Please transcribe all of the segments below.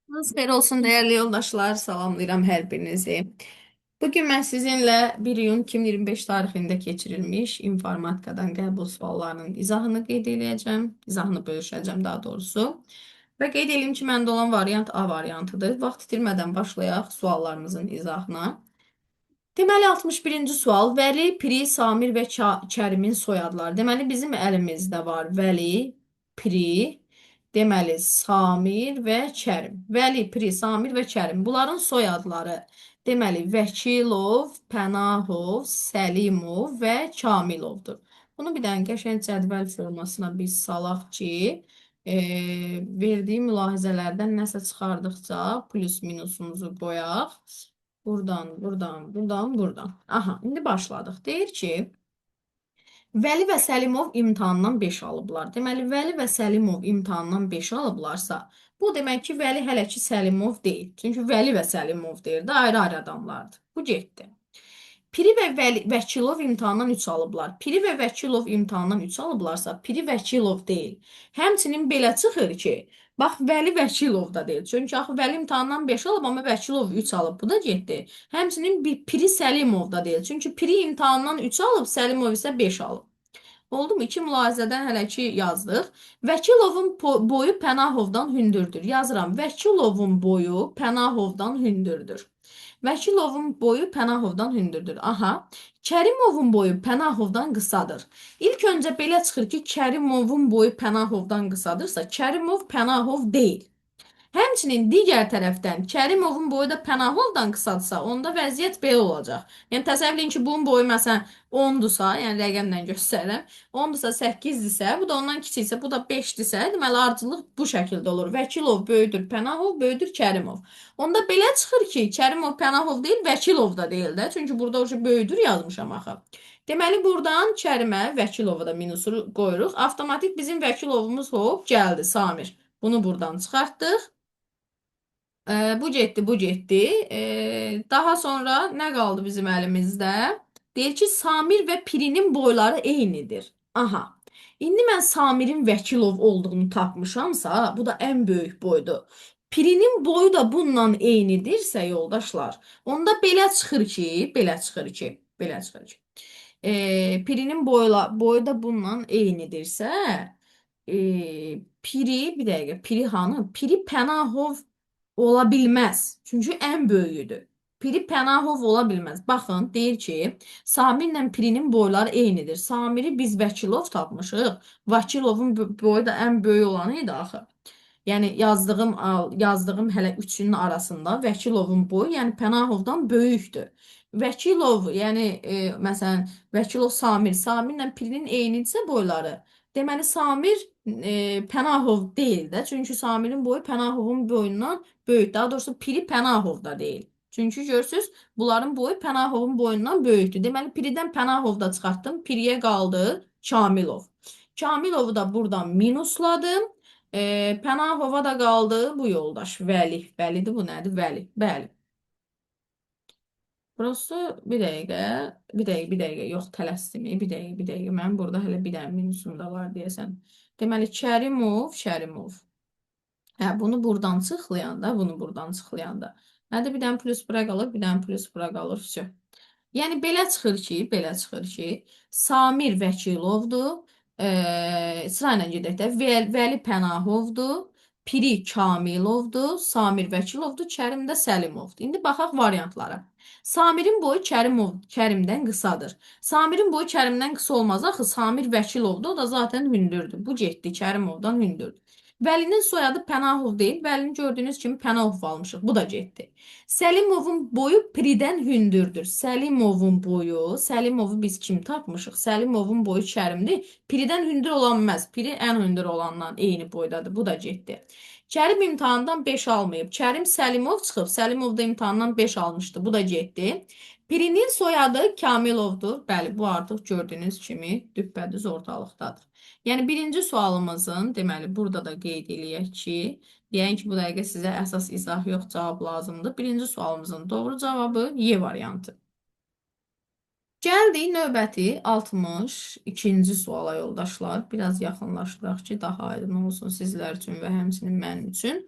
Xeyir olsun dəyərli yoldaşlar, salamlayıram hər birinizi. Bugün mən sizinlə 1 iyun 2025 tarixində keçirilmiş informatikadan qəbul suallarının izahını qeyd eləyəcəm, izahını bölüşəcəm daha doğrusu. Və qeyd eləyim ki, məndə olan variant A variantıdır. Vaxt itirmədən başlayaq suallarımızın izahına. Deməli 61-ci sual Vəli, Piri, Samir və Kərimin soyadları. Deməli bizim əlimizdə var Vəli, Piri, deməli Samir və Kərim. Vəli, Piri, Samir və Kərim. Bunların soyadları deməli Vəkilov, Pənahov, Səlimov və Kamilovdur. Bunu bir dənə qəşəng cədvəl formasına biz salaq ki, verdiyi mülahizələrdən nəsə çıxardıqca plus minusumuzu qoyaq. Buradan, buradan, buradan, buradan. Aha, indi başladıq. Deyir ki, Vəli və Səlimov imtahandan 5 alıblar. Deməli, Vəli və Səlimov imtahandan 5 alıblarsa, bu demək ki, Vəli hələ ki Səlimov deyil. Çünki Vəli və Səlimov deyir də, ayrı-ayrı adamlardır. Bu getdi. Piri və Vəkilov imtahandan 3 alıblar. Piri və Vəkilov imtahandan 3 alıblarsa, Piri Vəkilov deyil. Həmçinin belə çıxır ki, bax Vəli Vəkilov da deyil. Çünki axı Vəli imtahandan 5 alıb, amma Vəkilov 3 alıb. Bu da getdi. Həmçinin bir Piri Səlimov da deyil. Çünki Piri imtahandan 3 alıb, Səlimov isə 5 alıb. Oldu mu? İki mülahizədən hələ ki yazdıq. Vəkilovun boyu Pənahovdan hündürdür. Yazıram. Vəkilovun boyu Pənahovdan hündürdür. Vəkilovun boyu Pənahovdan hündürdür. Aha. Kərimovun boyu Pənahovdan qısadır. İlk öncə belə çıxır ki, Kərimovun boyu Pənahovdan qısadırsa, Kərimov Pənahov deyil. Həmçinin digər tərəfdən Kərimovun boyu da Pənahovdan qısadırsa, onda vəziyyət belə olacaq. Yəni təsəvvür edin ki, bunun boyu məsələn 10-dursa, yəni rəqəmlə göstərirəm. 10-dursa 8-dirsə, bu da ondan kiçiksə, bu da 5-dirsə, deməli ardıcıllıq bu şəkildə olur. Vəkilov böyüdür Pənahov, böyüdür Kərimov. Onda belə çıxır ki, Kərimov Pənahov deyil, Vəkilov da deyil də. Çünki burada o böyüdür yazmışam axı. Deməli buradan Kərimə, Vəkilova da minusu qoyuruq. Avtomatik bizim Vəkilovumuz hop gəldi Samir. Bunu buradan çıxartdıq. Bu getdi, bu getdi. Daha sonra nə qaldı bizim əlimizdə? Deyir ki, Samir və Pirinin boyları eynidir. Aha. İndi mən Samirin Vəkilov olduğunu tapmışamsa, bu da ən böyük boydur. Pirinin boyu da bununla eynidirsə, yoldaşlar, onda belə çıxır ki, belə çıxır ki, belə çıxır ki. Pirinin boyu da bununla eynidirsə, Piri, bir dəqiqə, Piri hanı? Piri Pənahov ola bilməz. Çünki ən böyüyüdür. Piri Pənahov ola bilməz. Baxın, deyir ki, Samirlə Pirinin boyları eynidir. Samiri biz Vəkilov tapmışıq. Vəkilovun boyu da ən böyük olanı idi axı. Yəni yazdığım hələ üçünün arasında Vəkilovun boyu, yəni Pənahovdan böyükdür. Vəkilov, yəni məsələn Vəkilov Samir, Samirlə Pirinin eynidirsə boyları. Deməli Samir Pənahov deyil də. Çünki Samirin boyu Pənahovun boyundan böyük. Daha doğrusu Piri Pənahov da deyil. Çünki görürsüz, bunların boyu Pənahovun boyundan böyükdür. Deməli Piridən Pənahov da çıxartdım. Piriyə qaldı Kamilov. Kamilovu da buradan minusladım. Pənahova da qaldı bu yoldaş Vəli. Vəlidir bu nədir? Vəli. Bəli. Burası bir dəqiqə, bir dəqiqə, bir dəqiqə, yox tələsdim. Bir dəqiqə, bir dəqiqə. Mənim burada hələ bir dənə minusum da var deyəsən. Deməli Kərimov, Kərimov. Hə, bunu buradan çıxlayanda, bunu buradan çıxlayanda. Nədir? Bir dənə plus bura qalır, bir dənə plus bura qalır. Vəsə. Yəni belə çıxır ki, belə çıxır ki, Samir Vəkilovdur. Sırayla gedək də. Vəli Pənahovdur. Piri Kamilovdur, Samir Vəkilovdur, Kərim də Səlimovdur. İndi baxaq variantlara. Samirin boyu Kərimdən qısadır. Samirin boyu Kərimdən qısa olmaz axı Samir Vəkilovdur, o da zaten hündürdür. Bu getdi, Kərimovdan hündürdür. Vəlinin soyadı Pənahov deyil. Vəlini gördüyünüz kimi Pənahov almışıq. Bu da getdi. Səlimovun boyu Piridən hündürdür. Səlimovun boyu, Səlimovu biz kim tapmışıq? Səlimovun boyu Kərimdir. Piridən hündür olanmaz. Piri ən hündür olandan eyni boydadır. Bu da getdi. Kərim imtahandan 5 almayıb. Kərim Səlimov çıxıb. Səlimov da imtahandan 5 almışdı. Bu da getdi. Pirinin soyadı Kamilovdur. Bəli, bu artıq gördüyünüz kimi düppədüz ortalıqdadır. Yəni birinci sualımızın, deməli burada da qeyd eləyək ki, deyən ki, bu dəqiqə sizə əsas izah yox, cavab lazımdır. Birinci sualımızın doğru cavabı Y variantı. Gəldik növbəti 62-ci suala yoldaşlar. Biraz yaxınlaşdıraq ki, daha aydın olsun sizlər üçün və həmçinin mənim üçün.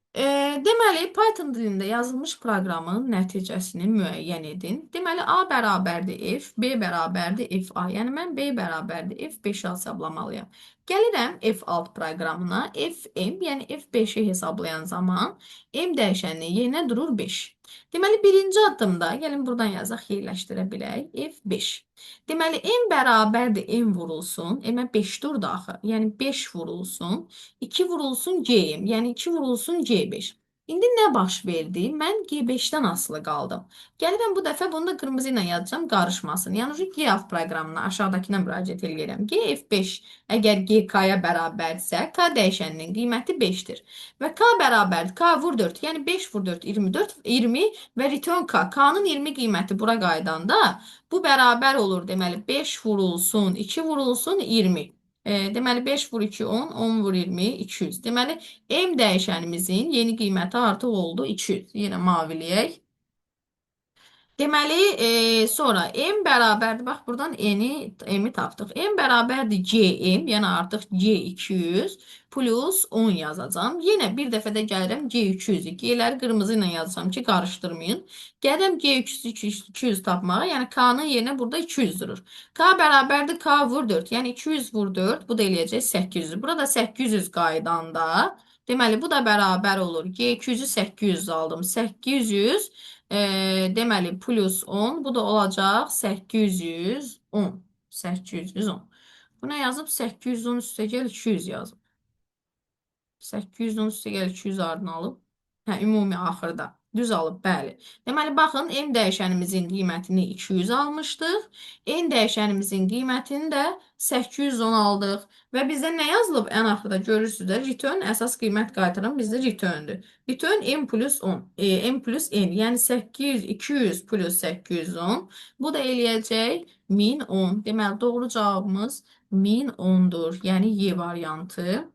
Deməli, Python dilində yazılmış proqramın nəticəsini müəyyən edin. Deməli, A bərabərdir F, B bərabərdir FA. Yəni, mən B bərabərdir F5-i hesablamalıyam. Gəlirəm F alt proqramına. FM, yəni F5-i hesablayan zaman M dəyişəninin yerinə durur 5. Deməli, birinci addımda, gəlin buradan yazaq, yerləşdirə bilək. F5. Deməli, M bərabərdir M vurulsun. M-ə 5 durdu axı. Yəni, 5 vurulsun. 2 vurulsun GM, yəni 2 vurulsun G5. İndi nə baş verdi? Mən G5-dən asılı qaldım. Gəlirəm bu dəfə bunu da qırmızı ilə yazacağam, qarışmasın. Yəni GF proqramına aşağıdakına müraciət eləyirəm. GF5 əgər GK-ya bərabərdirsə, K dəyişəninin qiyməti 5-dir. Və K bərabərdir. K vur 4, yəni 5 vur 4, 24, 20 və return K. K-nın 20 qiyməti bura qayıdanda bu bərabər olur. Deməli 5 vurulsun, 2 vurulsun, 20. Deməli 5 vur 2 10, 10 vur 20 200. Deməli M dəyişənimizin yeni qiyməti artıq oldu 200. Yenə maviliyək. Deməli, sonra M bərabərdir. Bax, buradan M-i tapdıq. M bərabərdir GM, yəni artıq G200 plus 10 yazacağam. Yenə bir dəfə də gəlirəm G200-ü. G-ləri qırmızı ilə yazacağam ki, qarışdırmayın. Gəlirəm G200, 200 tapmağa. Yəni K-nın yerinə burada 200 durur. K bərabərdir K vur 4. Yəni 200 vur 4. Bu da eləyəcək 800. Burada 800 qaydanda. Deməli, bu da bərabər olur. G200-ü 800 aldım. 800. Deməli, plus 10. Bu da olacaq 810. 810. Bu nə yazıb? 810 üstə gəl 200 yazıb. 810 üstə gəl 200 ardını alıb. Hə, ümumi axırda. Düz alıb, bəli. Deməli, baxın, M dəyişənimizin qiymətini 200 almışdıq. N dəyişənimizin qiymətini də 810 aldıq. Və bizdə nə yazılıb ən axırda görürsünüz də, return əsas qiymət qaytaran bizdə return'dür. Return M plus 10, M plus N, yəni 800, 200 plus 810. Bu da eləyəcək 1010. Deməli, doğru cavabımız 1010-dur. Yəni, Y variantı.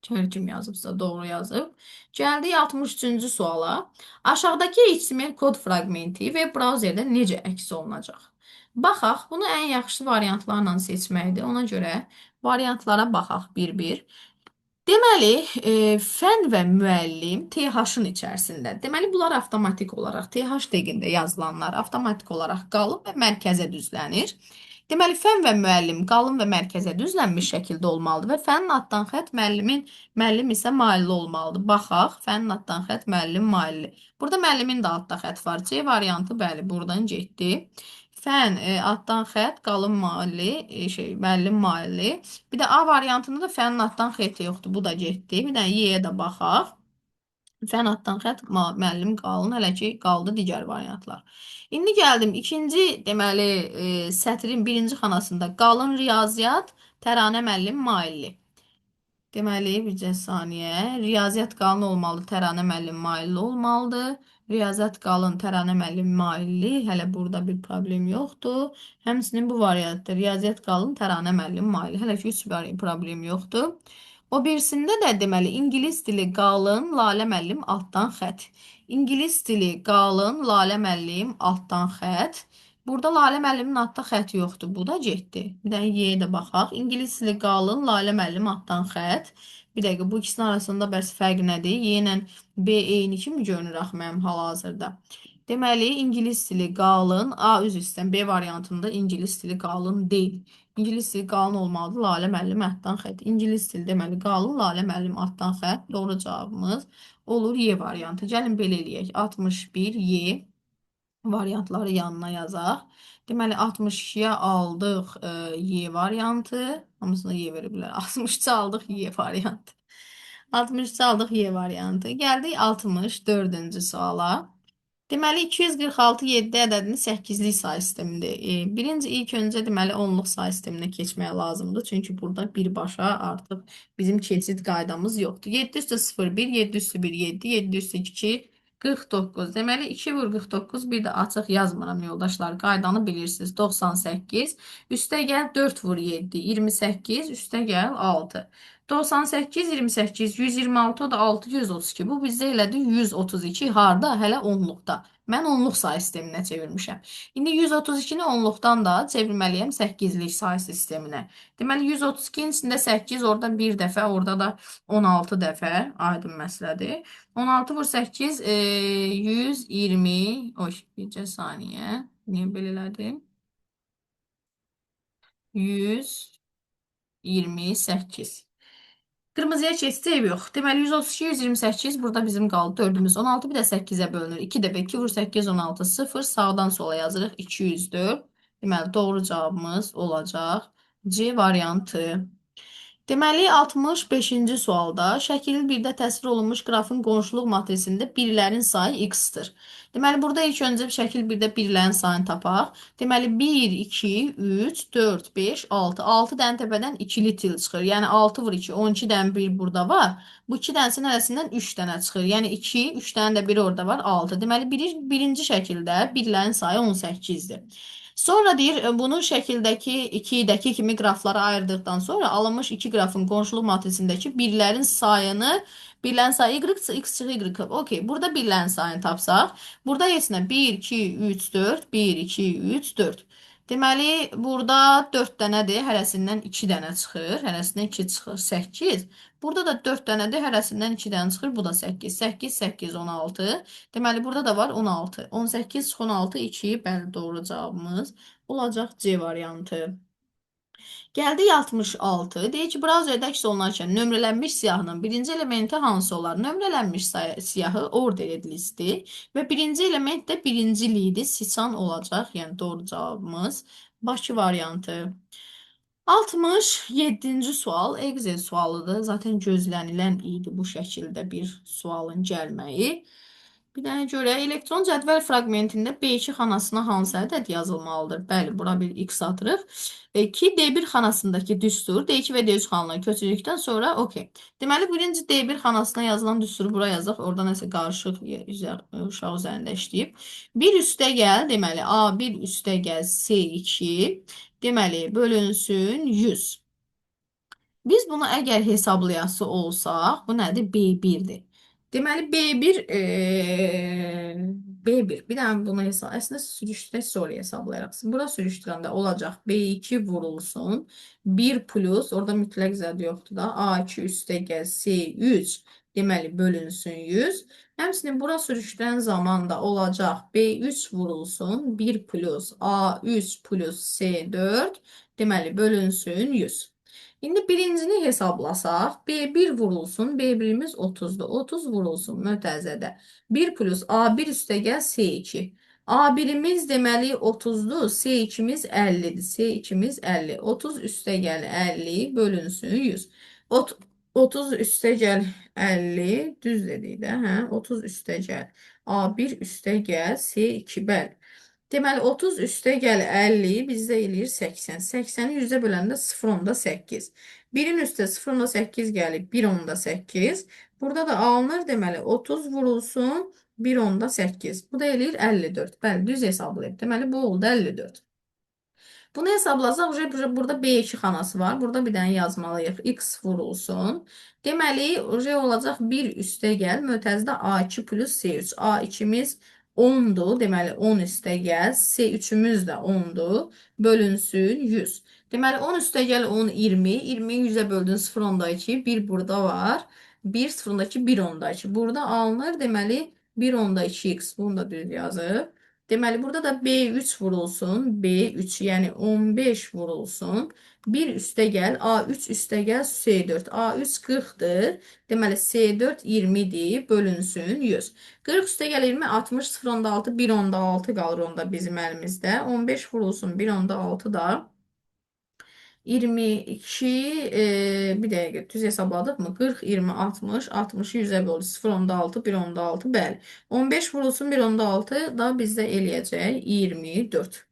Hər kim yazıbsa doğru yazıb. Gəldik 63-cü suala. Aşağıdakı HTML kod fraqmenti web brauzerdə necə əks olunacaq? Baxaq, bunu ən yaxşı variantlarla seçməkdir. Ona görə variantlara baxaq bir-bir. Deməli, fən və müəllim TH-ın içərisində. Deməli, bunlar avtomatik olaraq TH teqində yazılanlar avtomatik olaraq qalın və mərkəzə düzlənir. Deməli, fən və müəllim qalın və mərkəzə düzlənmiş şəkildə olmalıdır və fənin addan xətt müəllim isə mailli olmalıdır. Baxaq, fənin addan xətt, müəllim mailli. Burada müəllimin də adda xətt var. C variantı, bəli, buradan getdi. Fən addan xətt, qalın mailli, müəllim mailli. Bir də A variantında da fənin addan xətti yoxdur. Bu da getdi. Bir də Y-yə də baxaq. Fən addan xətt, müəllim qalın. Hələ ki, qaldı digər variantlar. İndi gəldim ikinci, deməli, sətrin birinci xanasında qalın riyaziyyat, Təranə müəllim mailli. Deməli, bircə saniyə. Riyaziyyat qalın olmalı, Təranə müəllim mailli olmalıdır. Riyaziyyat qalın, Təranə müəllim mailli. Hələ burada bir problem yoxdur. Həmçinin bu variantda riyaziyyat qalın, Təranə müəllim mailli. Hələ ki, heç bir problem yoxdur. O birisində də deməli, İngilis dili qalın, Lalə müəllim altdan xətt. İngilis dili qalın, Lalə müəllim altdan xətt. Burada Lalə müəllimin altda xətti yoxdur. Bu da getdi. Bir dənə Y-yə də baxaq. İngilis dili qalın, Lalə müəllim altdan xətt. Bir dəqiqə, bu ikisinin arasında bəs fərq nədir? Y ilə B eyni kimi görünür axı mənim hal-hazırda. Deməli, İngilis dili qalın, A üzr istəyirəm, B variantında İngilis dili qalın deyil. İngilis dili qalın olmalıdır, Lalə müəllim altdan xətt. İngilis dili deməli qalın, Lalə müəllim altdan xətt. Doğru cavabımız olur Y variantı. Gəlin belə eləyək. 61 Y variantları yanına yazaq. Deməli, 62-yə aldıq Y variantı. Hamısına Y verə bilər. 63-ə aldıq Y variantı. 63-ə aldıq Y variantı. Gəldik 64-cü suala. Deməli, 246 7 ədədini 8-lik say sistemində. Birinci, ilk öncə deməli 10-luq say sisteminə keçmək lazımdır. Çünki burada birbaşa artıq bizim keçid qaydamız yoxdur. 7 üstə 0, 1, 7 üstə 1, 7, 7 üstə 2, 49. Deməli, 2 vur 49, bir də açıq yazmıram yoldaşlar. Qaydanı bilirsiniz. 98. Üstə gəl 4 vur 7, 28. Üstə gəl 6. 98, 28, 126, o da 6, 132. Bu bizdə elədi 132. Harda? Hələ 10-luqda. Mən onluq say sisteminə çevirmişəm. İndi 132-ni onluqdan da çevirməliyəm 8-lik say sisteminə. Deməli 132-nin içində 8, orada 1 dəfə, orada da 16 dəfə. Aydın məsələdir. 16 vur 8, 120. Oy, bircə saniyə. Niyə belə elədim? 128. Qırmızıya keçdi, eybi yox. Deməli 132, 128 burada bizim qaldı 4-ümüz. 16 bir də 8-ə bölünür. 2 dəfə 2 vur 8, 16, 0. Sağdan sola yazırıq 204. Deməli doğru cavabımız olacaq C variantı. Deməli 65-ci sualda şəkil 1-də təsvir olunmuş qrafın qonşuluq matrisində birlərin sayı x-dir. Deməli burada ilk öncə şəkil 1-də birlərin sayını tapaq. Deməli 1, 2, 3, 4, 5, 6. 6 dənə təpədən ikili til çıxır. Yəni 6 vur 2, 12 dənə 1 burada var. Bu 2 dənəsinin hərəsindən 3 dənə çıxır. Yəni 2, 3 dənə də 1 orada var, 6. Deməli birinci şəkildə birlərin sayı 18-dir. Sonra deyir, bunu şəkildəki 2-dəki kimi qraflara ayırdıqdan sonra alınmış iki qrafın qonşuluq matrisindəki birlərin sayını, birlərin sayı y, x çıx y. Okey, burada birlərin sayını tapsaq, burada heç nə 1, 2, 3, 4, 1, 2, 3, 4. Deməli, burada 4 dənədir, hərəsindən 2 dənə çıxır, hərəsindən 2 çıxır, 8. Burada da 4 dənədir, hərəsindən 2 dənə çıxır, bu da 8. 8, 8, 16. Deməli, burada da var 16. 18 çıx 16, 2, bəli, doğru cavabımız olacaq C variantı. Gəldik 66. Deyir ki, brauzerdə əks olunarkən nömrələnmiş siyahının birinci elementi hansı olar? Nömrələnmiş siyahı ordered listi və birinci element də birinci lidi siçan olacaq. Yəni doğru cavabımız Bakı variantı. 67-ci sual Excel sualıdır. Zaten gözlənilən idi bu şəkildə bir sualın gəlməyi. Bir dənə görək, elektron cədvəl fraqmentində B2 xanasına hansı ədəd yazılmalıdır? Bəli, bura bir x atırıq. Ki, D1 xanasındakı düstur D2 və D3 xanalarına köçürdükdən sonra okey. Deməli, birinci D1 xanasına yazılan düsturu bura yazaq. Orada nəsə qarışıq uşaq üzərində işləyib. 1 üstə gəl, deməli, A1 üstə gəl C2, deməli, bölünsün 100. Biz bunu əgər hesablayası olsaq, bu nədir? B1-dir. Deməli, B1, B1. Bir dənə bunu hesab, əslində sürüşdürək sonra hesablayaraq. Bura sürüşdürəndə olacaq B2 vurulsun. 1 plus, orada mütləq zəd yoxdur da, A2 üstə gəl C3, deməli, bölünsün 100. Həmçinin bura sürüşdürən zaman da olacaq B3 vurulsun, 1 plus A3 plus C4, deməli, bölünsün 100. İndi birincini hesablasaq, B1 vurulsun, B1-imiz 30-dur. 30 vurulsun mötərizədə. 1 plus A1 üstə gəl C2. A1-imiz deməli 30-dur, C2-miz 50-dir. C2-miz 50. 30 üstə gəl 50 bölünsün 100. 30 üstə gəl 50, düz dedik də, hə? 30 üstə gəl A1 üstə gəl C2, bəli. Deməli, 30 üstə gəl 50, bizdə eləyir 80. 80-i 100-ə böləndə 0,8. 1-in üstə 0,8 gəlib 1,8. Burada da alınır, deməli, 30 vurulsun 1,8. Bu da eləyir 54. Bəli, düz hesablayıb. Deməli, bu oldu 54. Bunu hesablasaq, burada B2 xanası var. Burada bir dənə yazmalıyıq. X vurulsun. Deməli, olacaq 1 üstə gəl. Mötərizdə A2 plus C3. A2-miz 10-dur. Deməli, 10 üstə gəl. C3-ümüz də 10-dur. Bölünsün 100. Deməli, 10 üstə gəl 10, 20. 20-yi 100-ə böldün 0,2. 1 burada var. 1, 0,2, 1,2. Burada alınır. Deməli, 1,2x. Bunu da düz yazıb. Deməli, burada da B3 vurulsun. B3, yəni 15 vurulsun. 1 üstə gəl, A3 üstə gəl, C4. A3 40-dır. Deməli, C4 20-dir, bölünsün 100. 40 üstə gəl 20, 60, 0,6, 1,6 qalır onda bizim əlimizdə. 15 vurulsun, 1,6 da. 22, bir dəqiqə, düz hesabladıq mı? 40, 20, 60, 60-ı 100-ə böldü. 0,6, 1,6, bəli. 15 vurulsun, 1,6 da bizdə eləyəcək 24.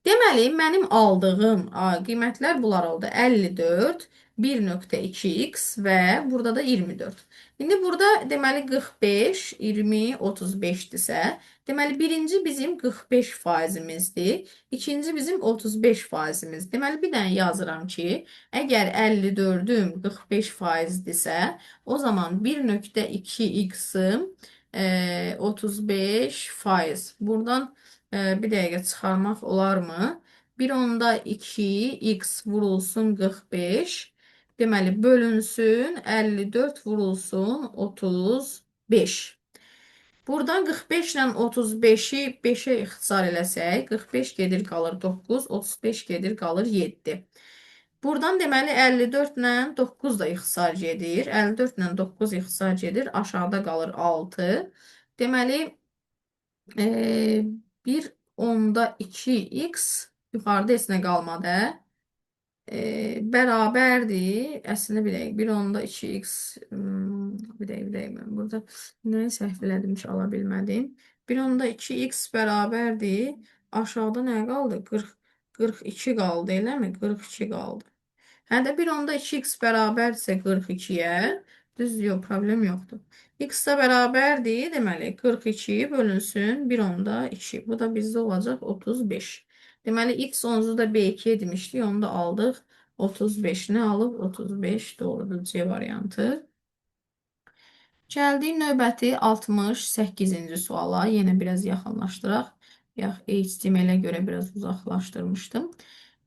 Deməli, mənim aldığım qiymətlər bunlar oldu. 54, 1,2x və burada da 24. İndi burada deməli 45, 20, 35-dirsə, deməli birinci bizim 45 faizimizdir. İkinci bizim 35 faizimiz. Deməli bir dənə yazıram ki, əgər 54-üm 45 faizdirsə, o zaman 1,2x-im 35%. Buradan bir dəqiqə çıxarmaq olarmı? 1,2 x vurulsun 45. Deməli, bölünsün 54 vurulsun 35. Buradan 45 ilə 35-i 5-ə ixtisar eləsək, 45 gedir qalır 9, 35 gedir qalır 7. Buradan deməli 54 ilə 9 da ixtisar gedir. 54 ilə 9 ixtisar gedir. Aşağıda qalır 6. Deməli, 1,2x yuxarıda heç nə qalmadı. Bərabərdir. Əslində bir dəqiqə 1,2x bir dəqiqə, bir dəqiqə mən burada nəyi səhv elədim ki, ala bilmədim. 1,2x bərabərdir. Aşağıda nə qaldı? 40, 42 qaldı, eləmi? 42 qaldı. Hə də 1,2x bərabərdirsə 42-yə, düz yox, problem yoxdur. X də bərabərdir, deməli 42 bölünsün 1,2. Bu da bizdə olacaq 35. Deməli, x onsuz da B2 demişdik, onu da aldıq. 35 nə alıb? 35 doğrudur C variantı. Gəldik növbəti 68-ci suala. Yenə biraz yaxınlaşdıraq. Yax, HTML-ə görə biraz uzaqlaşdırmışdım.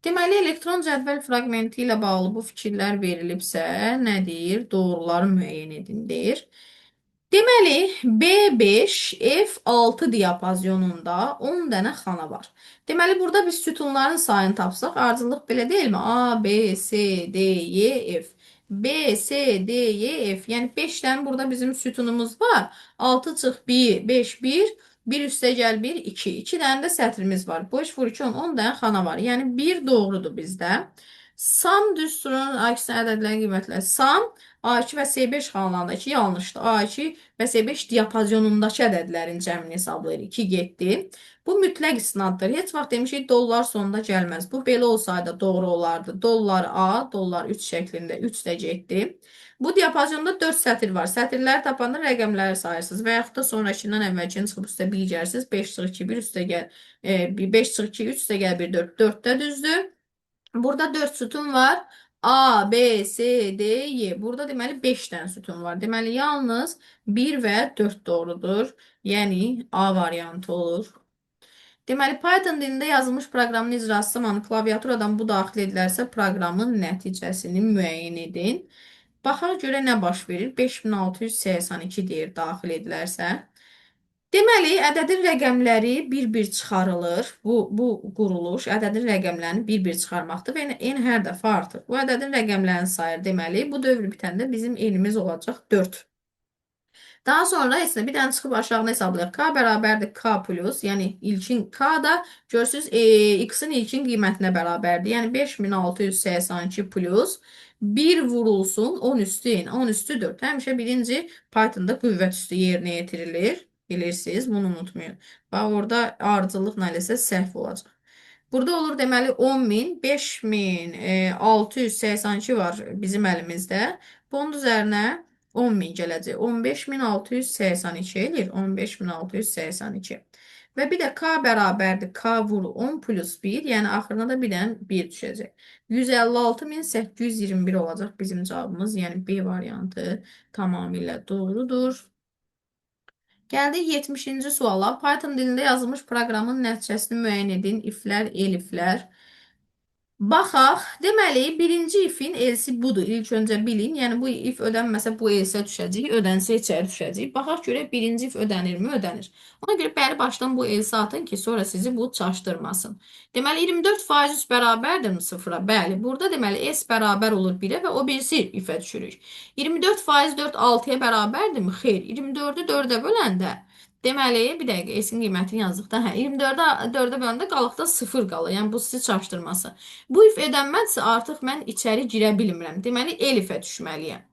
Deməli, elektron cədvəl fraqmenti ilə bağlı bu fikirlər verilibsə, nə deyir? Doğruları müəyyən edin, deyir. Deməli, B5, F6 diapazyonunda 10 dənə xana var. Deməli, burada biz sütunların sayını tapsaq, ardıcıllıq belə deyilmi? A, B, C, D, Y, F. B, C, D, Y, F. Yəni, 5 dənə burada bizim sütunumuz var. 6 çıx 1, 5, 1. 1 üstə gəl 1, 2. 2 dənə də sətrimiz var. 5 vur 2, 10. 10 dənə xana var. Yəni, 1 doğrudur bizdə. Sum düsturunun əksinə ədədlərin qiymətləri. Sum A2 və C5 xanalarındakı yanlışdır. A2 və C5 diapazyonundakı ədədlərin cəmini hesablayır. 2 getdi. Bu mütləq istinaddır. Heç vaxt demişik dollar sonunda gəlməz. Bu belə olsaydı doğru olardı. Dollar A, dollar 3 şəklində 3 də getdi. Bu diapazyonda 4 sətir var. Sətirləri tapanda rəqəmləri sayırsınız və yaxud da sonrakından əvvəlkini çıxıb üstə 1 gəlirsiniz. 5 çıx 2, 1 üstə gəl, 5 çıx 2, 3 üstə gəl 1, 4. 4 də düzdür. Burada 4 sütun var. A, B, C, D, Y. Burada deməli 5 dənə sütun var. Deməli yalnız 1 və 4 doğrudur. Yəni A variantı olur. Deməli Python dilində yazılmış proqramın icrası zamanı klaviaturadan bu daxil edilərsə proqramın nəticəsini müəyyən edin. Baxaq görə nə baş verir? 5682 deyir daxil edilərsə. Deməli, ədədin rəqəmləri bir-bir çıxarılır. Bu quruluş ədədin rəqəmlərini bir-bir çıxarmaqdır və n hər dəfə artır. Bu ədədin rəqəmlərini sayır. Deməli, bu dövr bitəndə bizim n-imiz olacaq 4. Daha sonra heç nə, bir dənə çıxıb aşağını hesablayaq. K bərabərdir K plus, yəni ilkin K da görürsünüz, X-in ilkin qiymətinə bərabərdir. Yəni 5682 plus 1 vurulsun 10 üstü n, 10 üstü 4. Həmişə birinci Pythonda qüvvət üstü yerinə yetirilir. Bilirsiniz, bunu unutmayın. Bax, orada ardıcıllıqla eləsə səhv olacaq. Burada olur deməli 10.000, 5.682 var bizim əlimizdə. Bunun üzərinə 10.000 gələcək. 15.682 eləyir. 15.682. Və bir də K bərabərdir. K vur 10 plus 1. Yəni axırına da bir dənə 1 düşəcək. 156.821 olacaq bizim cavabımız. Yəni B variantı tamamilə doğrudur. Gəldik 70-ci suala. Python dilində yazılmış proqramın nəticəsini müəyyən edin. Iflər, eliflər. Baxaq. Deməli, birinci ifin else budur. İlk öncə bilin. Yəni, bu if ödənməsə bu else düşəcək. Ödənsə içəri düşəcək. Baxaq görək, birinci if ödənirmi? Ödənir. Ona görə bəri başdan bu else atın ki, sonra sizi bu çaşdırmasın. Deməli, 24% 3 bərabərdirmi sıfıra? Bəli. Burada deməli, S bərabər olur 1-ə və o birisi ifə düşürük. 24% 4 6-ya bərabərdirmi? Xeyr. 24-ü 4-ə böləndə deməli, bir dəqiqə S-in qiymətini yazdıqda, hə, 24-ə 4-ə böləndə qalıqda 0 qalır. Yəni, bu sizi çaşdırması. Bu if ödənməzsə artıq mən içəri girə bilmirəm. Deməli, elifə düşməliyəm.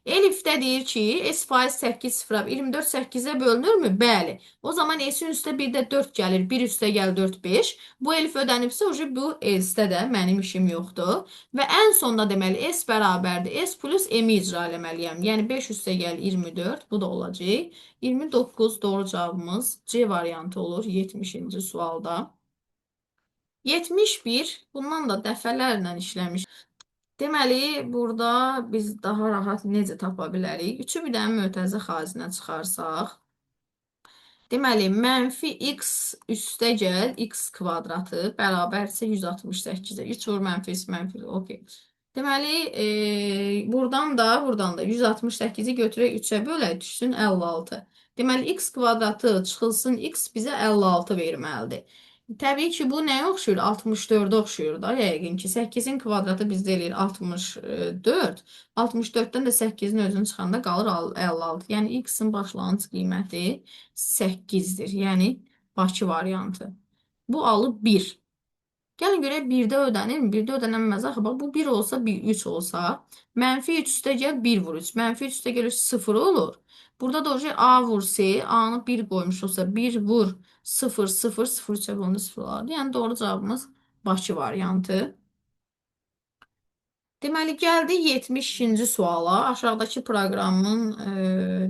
Elifdə deyir ki, S faiz 8 sıfıra 24 8-ə bölünürmü? Bəli. O zaman S-in üstə bir də 4 gəlir. 1 üstə gəl 4, 5. Bu elif ödənibsə, bu else-də də mənim işim yoxdur. Və ən sonda deməli, S bərabərdir. S plus M-i icra eləməliyəm. Yəni, 5 üstə gəl 24. Bu da olacaq. 29 doğru cavabımız C variantı olur 70-ci sualda. 71. Bundan da dəfələrlə işləmiş. Deməli, burada biz daha rahat necə tapa bilərik? 3-ü bir dənə mötərizə xaricinə çıxarsaq, Deməli, mənfi x üstə gəl, x kvadratı bərabərsə 168-ə. 3 vur mənfi x mənfi, okey. Deməli, buradan da 168-i götürək 3-ə bölək, düşsün 56. Deməli, x kvadratı çıxılsın, x bizə 56 verməlidir. Təbii ki, bu nəyə oxşuyur? 64-ə oxşuyur da, yəqin ki. 8-in kvadratı bizdə eləyir 64. 64-dən də 8-in özünü çıxanda qalır 56. Yəni, x-in başlanğıc qiyməti 8-dir. Yəni, Bakı variantı. Bu alıb 1. Gəlin görək 1-də ödənirmi? 1-də ödənilməz axı. Bax, bu 1 olsa, 1, 3 olsa, mənfi 3 üstə gəl 1 vur 3. Mənfi 3 üstə gəl 3, 0 olur. Burada da A vur C, A-nı 1 qoymuş olsa 1 vur 0, 0, 0, 3-ə bölündü 0 olardı. Yəni, doğru cavabımız Bakı variantı. Deməli, gəldik 72-ci suala. Aşağıdakı proqramın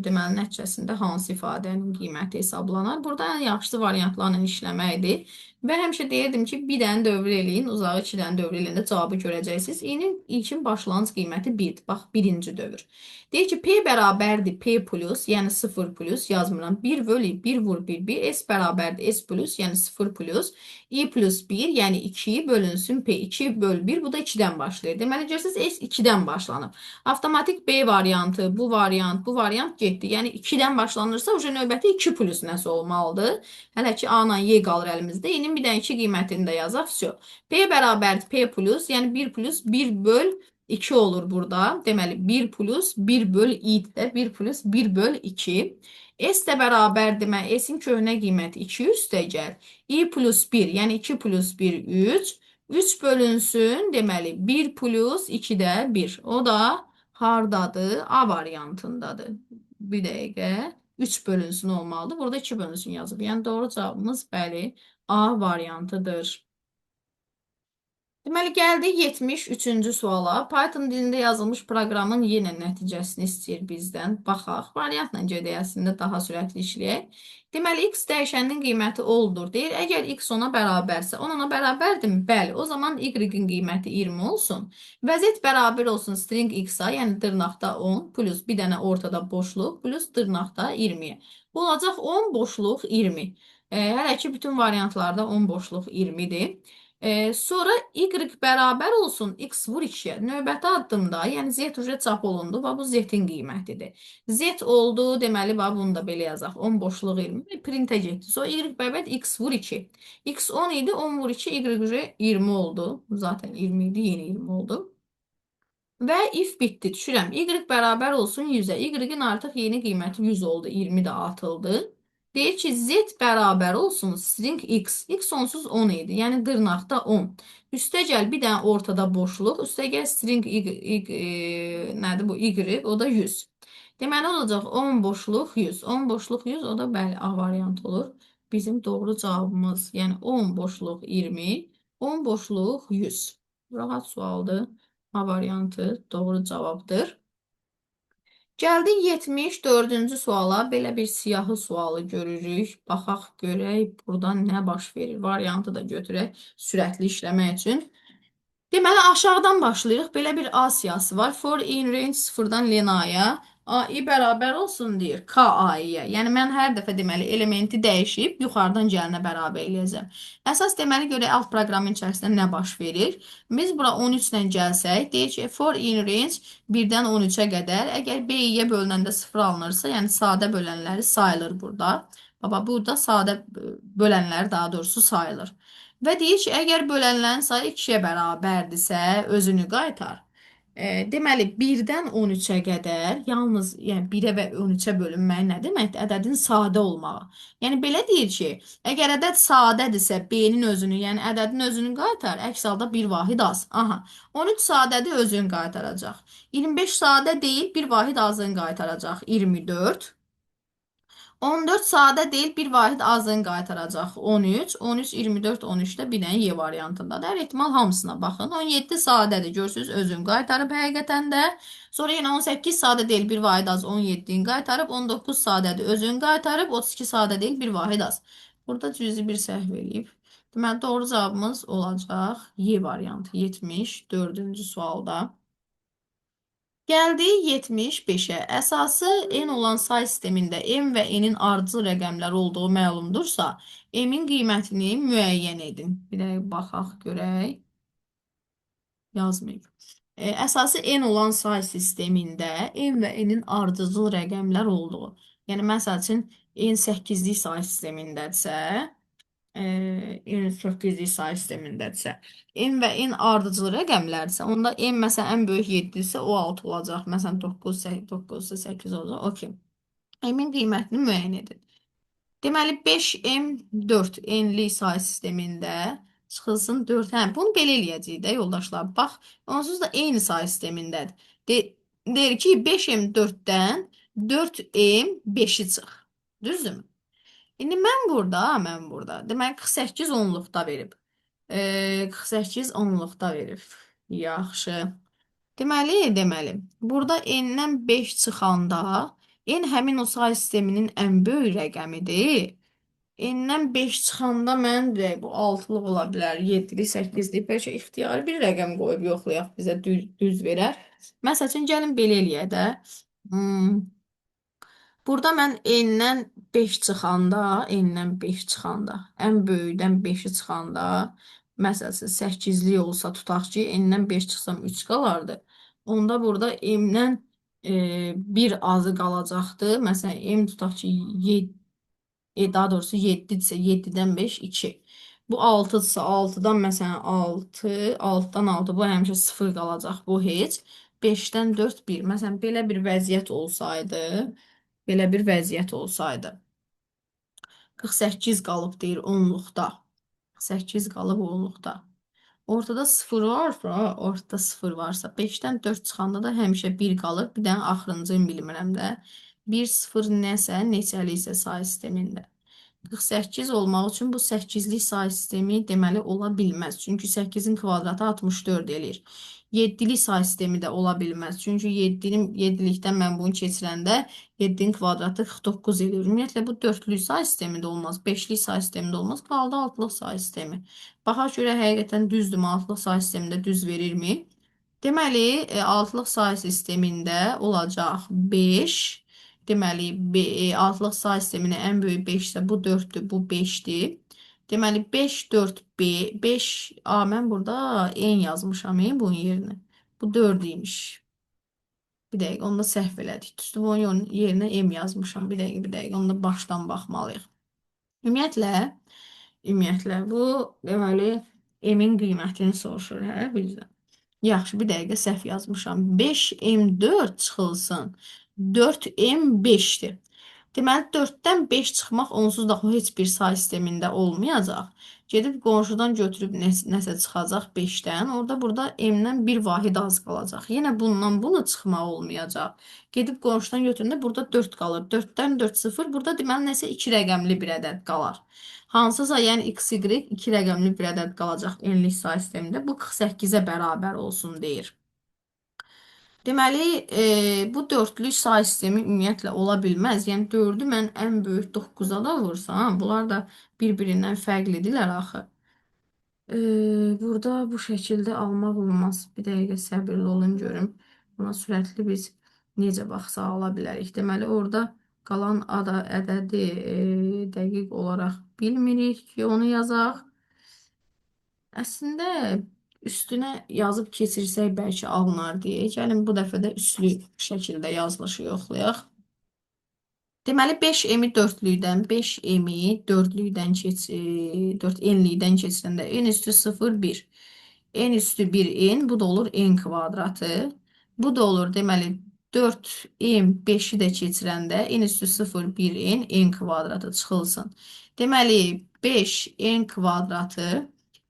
deməli, nəticəsində hansı ifadənin qiyməti hesablanar? Burada ən yaxşısı variantlarla işləməkdir. Və həmişə deyirdim ki, bir dənə dövr eləyin, uzağı iki dənə dövr eləyəndə cavabı görəcəksiniz. İ-nin ilkin başlanğıc qiyməti 1-dir. Bax, birinci dövr. Deyir ki, P bərabərdir P plus, yəni 0 plus yazmıram. 1 bölü 1 vur 1, 1. S bərabərdir S plus, yəni 0 plus. I plus 1, yəni 2 bölünsün P. 2 böl 1, bu da 2-dən başlayır. Deməli, görürsünüz, S 2-dən başlanıb. Avtomatik B variantı, bu variant, bu variant getdi. Yəni 2-dən başlanırsa, uca növbəti 2 plus nəsə olmalıdır. Hələ ki, A ilə Y qalır əlimizdə. İ-nin bir dənə 2 qiymətini də yazaq. Vəsyo. P bərabərdir P plus, yəni 1 plus 1 böl 2 olur burada. Deməli, 1 plus 1 böl I də 1 plus 1 böl 2. S də bərabər deməli, S-in köhnə qiyməti 2 üstə gəl. I plus 1, yəni 2 plus 1, 3. 3 bölünsün, deməli, 1 plus 2 də 1. O da hardadır? A variantındadır. Bir dəqiqə. 3 bölünsün olmalıdır. Burada 2 bölünsün yazıb. Yəni, doğru cavabımız bəli, A variantıdır. Deməli, gəldik 73-cü suala. Python dilində yazılmış proqramın yenə nəticəsini istəyir bizdən. Baxaq, variantla gedək əslində daha sürətli işləyək. Deməli, x dəyişəninin qiyməti oldur. Deyir, əgər x ona bərabərsə, 10 ona bərabərdirmi? Bəli, o zaman y-in qiyməti 20 olsun. Vəziyyət bərabər olsun string x-a, yəni dırnaqda 10 plus bir dənə ortada boşluq plus dırnaqda 20-yə. Bu olacaq 10 boşluq 20. Hələ ki, bütün variantlarda 10 boşluq 20-dir. Sonra y bərabər olsun x vur 2-yə. Növbəti addımda, yəni z uca çap olundu və bu z-in qiymətidir. Z oldu, deməli, bax, bunu da belə yazaq. 10 boşluq 20, printə getdi. Sonra y bərabər x vur 2. X 10 idi, 10 vur 2, y uca 20 oldu. Zaten 20 idi, yeni 20 oldu. Və if bitdi. Düşürəm. Y bərabər olsun 100-ə. Y-in artıq yeni qiyməti 100 oldu. 20 də atıldı. Deyir ki, z bərabər olsun string x. X onsuz 10 idi. Yəni dırnaqda 10. Üstə gəl bir dənə ortada boşluq. Üstə gəl string y, nədir bu? Y, o da 100. Deməli olacaq 10 boşluq 100. 10 boşluq 100, o da bəli A variantı olur. Bizim doğru cavabımız, yəni 10 boşluq 20, 10 boşluq 100. Rahat sualdır. A variantı doğru cavabdır. Gəldik 74-cü suala. Belə bir siyahı sualı görürük. Baxaq, görək buradan nə baş verir. Variantı da götürək sürətli işləmək üçün. Deməli, aşağıdan başlayırıq. Belə bir A siyahısı var. For in range 0-dan lenaya. A, I bərabər olsun deyir K A-ya. Yəni, mən hər dəfə deməli, elementi dəyişib yuxarıdan gəlinə bərabər eləyəcəm. Əsas deməli, görək alt proqramın içərisində nə baş verir. Biz bura 13 ilə gəlsək, deyir ki, for in range 1-dən 13-ə qədər. Əgər B-yə bölünəndə 0 alınırsa, yəni sadə bölənləri sayılır burada. Baba, burada sadə bölənlər daha doğrusu sayılır. Və deyir ki, əgər bölənlərin sayı 2-yə bərabərdirsə, özünü qaytar. Deməli, 1-dən 13-ə qədər, yalnız yəni 1-ə və 13-ə bölünmək nə deməkdir? Ədədin sadə olmağı. Yəni, belə deyir ki, əgər ədəd sadədirsə, B-nin özünü, yəni ədədin özünü qaytar, əks halda bir vahid az. Aha, 13 sadədir, özünü qaytaracaq. 25 sadə deyil, bir vahid azını qaytaracaq. 24. 14 sadə deyil, bir vahid azını qaytaracaq. 13, 13, 24, 13-də bir dənə Y variantındadır. Hər ehtimal hamısına baxın. 17 sadədir, görürsünüz, özünü qaytarıb həqiqətən də. Sonra yenə 18 sadə deyil, bir vahid az 17-ni qaytarıb. 19 sadədir, özünü qaytarıb. 32 sadə deyil, bir vahid az. Burada cüzi bir səhv eləyib. Deməli, doğru cavabımız olacaq Y variantı 74-cü sualda. Gəldik 75-ə. Əsası n olan say sistemində m və n-in ardıcıl rəqəmlər olduğu məlumdursa, m-in qiymətini müəyyən edin. Bir dəqiqə baxaq görək. Yazmayıb. Əsası n olan say sistemində m və n-in ardıcıl rəqəmlər olduğu. Yəni, məsəl üçün, n 8-lik say sistemindədirsə, n 8-lik say sistemindədirsə, m və n ardıcıl rəqəmlərdirsə, onda m məsələn ən böyük 7 isə o 6 olacaq. Məsələn 9, 9 isə 8 olacaq. Okey. M-in qiymətini müəyyən edin. Deməli 5m 4 n-lik say sistemində çıxılsın 4. Hə, bunu belə eləyəcəyik də yoldaşlar. Bax, onsuz da eyni say sistemindədir. Deyir ki, 5m 4-dən 4m 5-i çıx. Düzdürmü? İndi mən burada, deməli 48 onluqda verib. 48 onluqda verib. Yaxşı. Deməli, burada n-dən 5 çıxanda n həmin o say sisteminin ən böyük rəqəmidir. N-dən 5 çıxanda mən deyək, bu 6-lıq ola bilər, 7-lik, 8-lik, bəlkə ixtiyari bir rəqəm qoyub yoxlayaq, bizə düz verər. Məsəl üçün, gəlin belə eləyək də. Burada mən n-dən 5 çıxanda, n-dən 5 çıxanda, ən böyükdən 5-i çıxanda, məsəl üçün 8-lik olsa tutaq ki, n-dən 5 çıxsam 3 qalardı. Onda burada m-dən 1 azı qalacaqdı. Məsələn, m tutaq ki, 7, daha doğrusu 7-dirsə 7-dən 5, 2. Bu 6-dırsa 6-dan məsələn 6, 6-dan 6, bu həmişə 0 qalacaq, bu heç. 5-dən 4, 1. Məsələn, belə bir vəziyyət olsaydı, belə bir vəziyyət olsaydı. 48 qalıb deyir onluqda. 48 qalıb onluqda. Ortada 0 varsa, ortada 0 varsa, 5-dən 4 çıxanda da həmişə 1 qalır. Bir dənə axırıncını bilmirəm də. 1, 0 nəsə, neçəli isə say sistemində. 48 olmaq üçün bu 8-lik say sistemi deməli ola bilməz. Çünki 8-in kvadratı 64 eləyir. 7-lik say sistemi də ola bilməz. Çünki 7-likdən mən bunu keçirəndə 7-nin kvadratı 49 eləyir. Ümumiyyətlə, bu 4-lük say sistemi də olmaz, 5-lik say sistemi də olmaz. Qaldı 6-lıq say sistemi. Baxaq görək həqiqətən düzdürmü? 6-lıq say sistemində düz verirmi? Deməli, 6-lıq say sistemində olacaq 5. Deməli, 6-lıq say sisteminin ən böyük 5 isə bu 4-dür, bu 5-dir. Deməli, 5, 4, B, 5, A, mən burada N yazmışam, bunun yerinə. Bu 4 imiş. Bir dəqiqə, onu da səhv elədik. Düzdür, bunun yerinə M yazmışam. Bir dəqiqə, bir dəqiqə, onu da başdan baxmalıyıq. Ümumiyyətlə, bu, deməli, M-in qiymətini soruşur, hə, bizdən. Yaxşı, bir dəqiqə səhv yazmışam. 5M4 çıxılsın. 4M5-dir. Deməli, 4-dən 5 çıxmaq onsuz da heç bir say sistemində olmayacaq. Gedib qonşudan götürüb nəsə çıxacaq 5-dən. Orada burada M-dən bir vahid az qalacaq. Yenə bundan bunu çıxmaq olmayacaq. Gedib qonşudan götürəndə burada 4 qalır. 4-dən 4 0. Burada deməli nəsə 2 rəqəmli bir ədəd qalar. Hansısa, yəni x, y 2 rəqəmli bir ədəd qalacaq n-lik say sistemində. Bu 48-ə bərabər olsun deyir. Deməli, bu dördlük say sistemi ümumiyyətlə ola bilməz. Yəni, 4-ü mən ən böyük 9-a da vursam, bunlar da bir-birindən fərqlidirlər axı. Burada bu şəkildə almaq olmaz. Bir dəqiqə səbirli olun görüm. Buna sürətli biz necə baxsa ala bilərik. Deməli, orada qalan ədədi dəqiq olaraq bilmirik ki, onu yazaq. Əslində, üstünə yazıb keçirsək bəlkə alınar deyə. Gəlin, bu dəfə də üslü şəkildə yazılışı yoxlayaq. Deməli, 5 m-i dördlükdən, 5 m-i dördlükdən 4 n-likdən keçirəndə n üstü 0, 1. N üstü 1 n, bu da olur n kvadratı. Bu da olur, deməli, 4m 5-i də keçirəndə n üstü 0, 1 n, n kvadratı çıxılsın. Deməli, 5 n kvadratı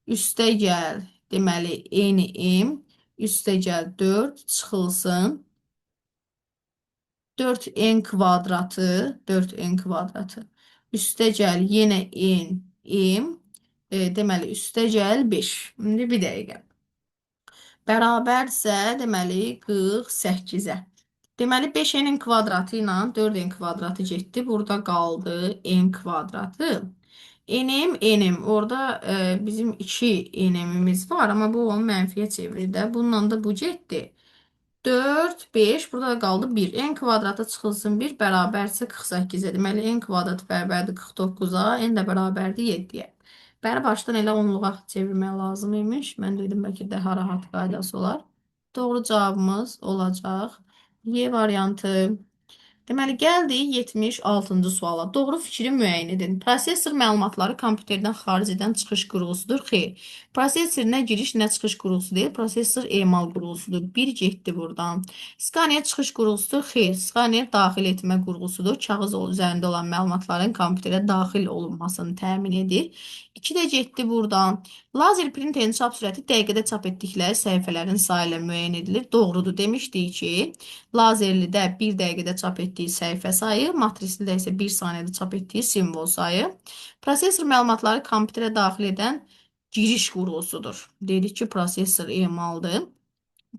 üstə gəl, deməli, n m, üstə gəl 4 çıxılsın. 4n kvadratı, 4n kvadratı. Üstə gəl yenə n, m, deməli, üstə gəl 5. İndi bir dəqiqə. Bərabərsə, deməli, 48-ə. Deməli, 5n kvadratı ilə 4n kvadratı getdi. Burada qaldı n kvadratı. Nm, nm. Orada bizim 2 nm'imiz var, amma bu onu mənfiyə çevirir də. Bununla da bu getdi. 4, 5, burada da qaldı 1. N kvadrata çıxılsın 1 bərabərsə 48-ə. Deməli, n kvadrat bərabərdir 49-a, n də bərabərdir 7-yə. Bəri başdan elə onluğa çevirmək lazım imiş. Mən dedim, bəlkə daha rahat qaydası olar. Doğru cavabımız olacaq Y variantı. Deməli, gəldik 76-cı suala. Doğru fikri müəyyən edin. Prosesor məlumatları kompüterdən xaric edən çıxış qurğusudur. Xeyr. Prosesor nə giriş, nə çıxış qurğusu deyil. Prosesor emal qurğusudur. Bir getdi buradan. Skaner çıxış qurğusudur. Xeyr. Skaner daxil etmə qurğusudur. Kağız üzərində olan məlumatların kompüterə daxil olunmasını təmin edir. 2 də getdi buradan. Lazer printerin çap sürəti dəqiqədə çap etdikləri səhifələrin sayı ilə müəyyən edilir. Doğrudur. Demişdik ki, lazerlidə 1 dəqiqədə çap etdiyi səhifə sayı, matrislidə isə 1 saniyədə çap etdiyi simvol sayı. Prosesor məlumatları kompüterə daxil edən giriş qurğusudur. Dedik ki, prosesor emaldır.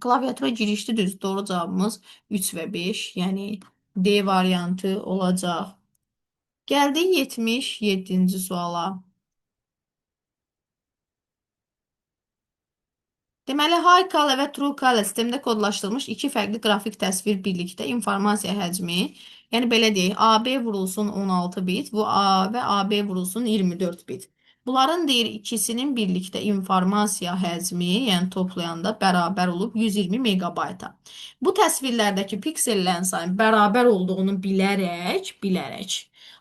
Klaviatura girişli düz. Doğru cavabımız 3 və 5, yəni D variantı olacaq. Gəldik 77-ci suala. Deməli, high color və true color sistemdə kodlaşdırılmış iki fərqli qrafik təsvir birlikdə informasiya həcmi, yəni belə deyək, AB vurulsun 16 bit, bu A və AB vurulsun 24 bit. Bunların deyir ikisinin birlikdə informasiya həcmi, yəni toplayanda bərabər olub 120 megabayta. Bu təsvirlərdəki piksellərin sayının bərabər olduğunu bilərək,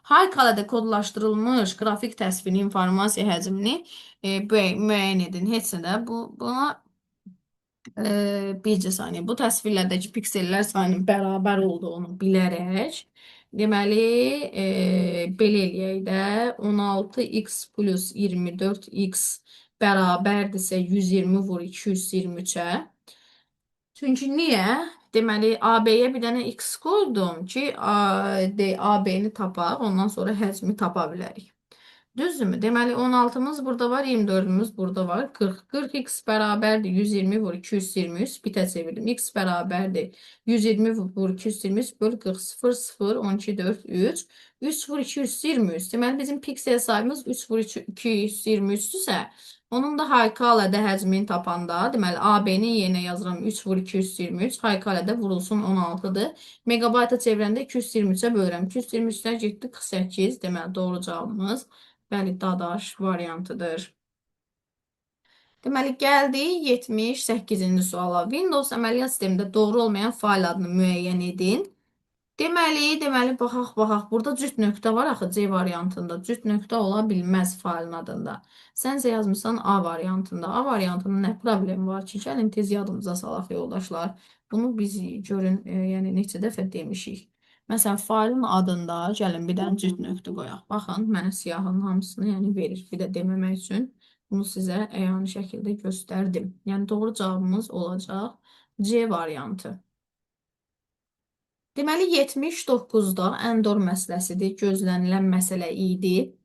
high color-da kodlaşdırılmış qrafik təsvirin informasiya həcmini müəyyən edin. Heç nə də buna bircə saniyə. Bu təsvirlərdəki piksellər sayının bərabər olduğunu bilərək, deməli, belə eləyək də 16x plus 24x bərabərdirsə 120 vur 223-ə. Çünki niyə? Deməli, AB-yə bir dənə x qoydum ki, AB-ni tapaq, ondan sonra həcmi tapa bilərik. Düzdürmü? Deməli, 16-mız burada var, 24-ümüz burada var. 40. 40x bərabərdir 120 vur 223. Bitə çevirdim. X bərabərdir 120 vur 223 böl 40. 0, 0, 12, 4, 3. 3 vur 223. Deməli, bizim piksel sayımız 3 vur 223-dürsə, onun da high həcmini tapanda, deməli, AB-nin yerinə yazıram 3 vur 223. High vurulsun 16-dır. Megabayta çevirəndə 223-ə bölürəm. 223-dən getdi 48. Deməli, doğru cavabımız bəli, dadaş variantıdır. Deməli, gəldik 78-ci suala. Windows əməliyyat sistemində doğru olmayan fayl adını müəyyən edin. Deməli, baxaq. Burada cüt nöqtə var axı C variantında. Cüt nöqtə ola bilməz faylın adında. Sən isə yazmısan A variantında. A variantında nə problemi var ki? Gəlin tez yadımıza salaq yoldaşlar. Bunu biz görün, yəni neçə dəfə demişik. Məsələn, faylın adında gəlin bir dənə cüt nöqtə qoyaq. Baxın, mənə siyahının hamısını yəni verir. Bir də deməmək üçün bunu sizə əyani şəkildə göstərdim. Yəni doğru cavabımız olacaq C variantı. Deməli, 79-da Endor məsələsidir. Gözlənilən məsələ idi.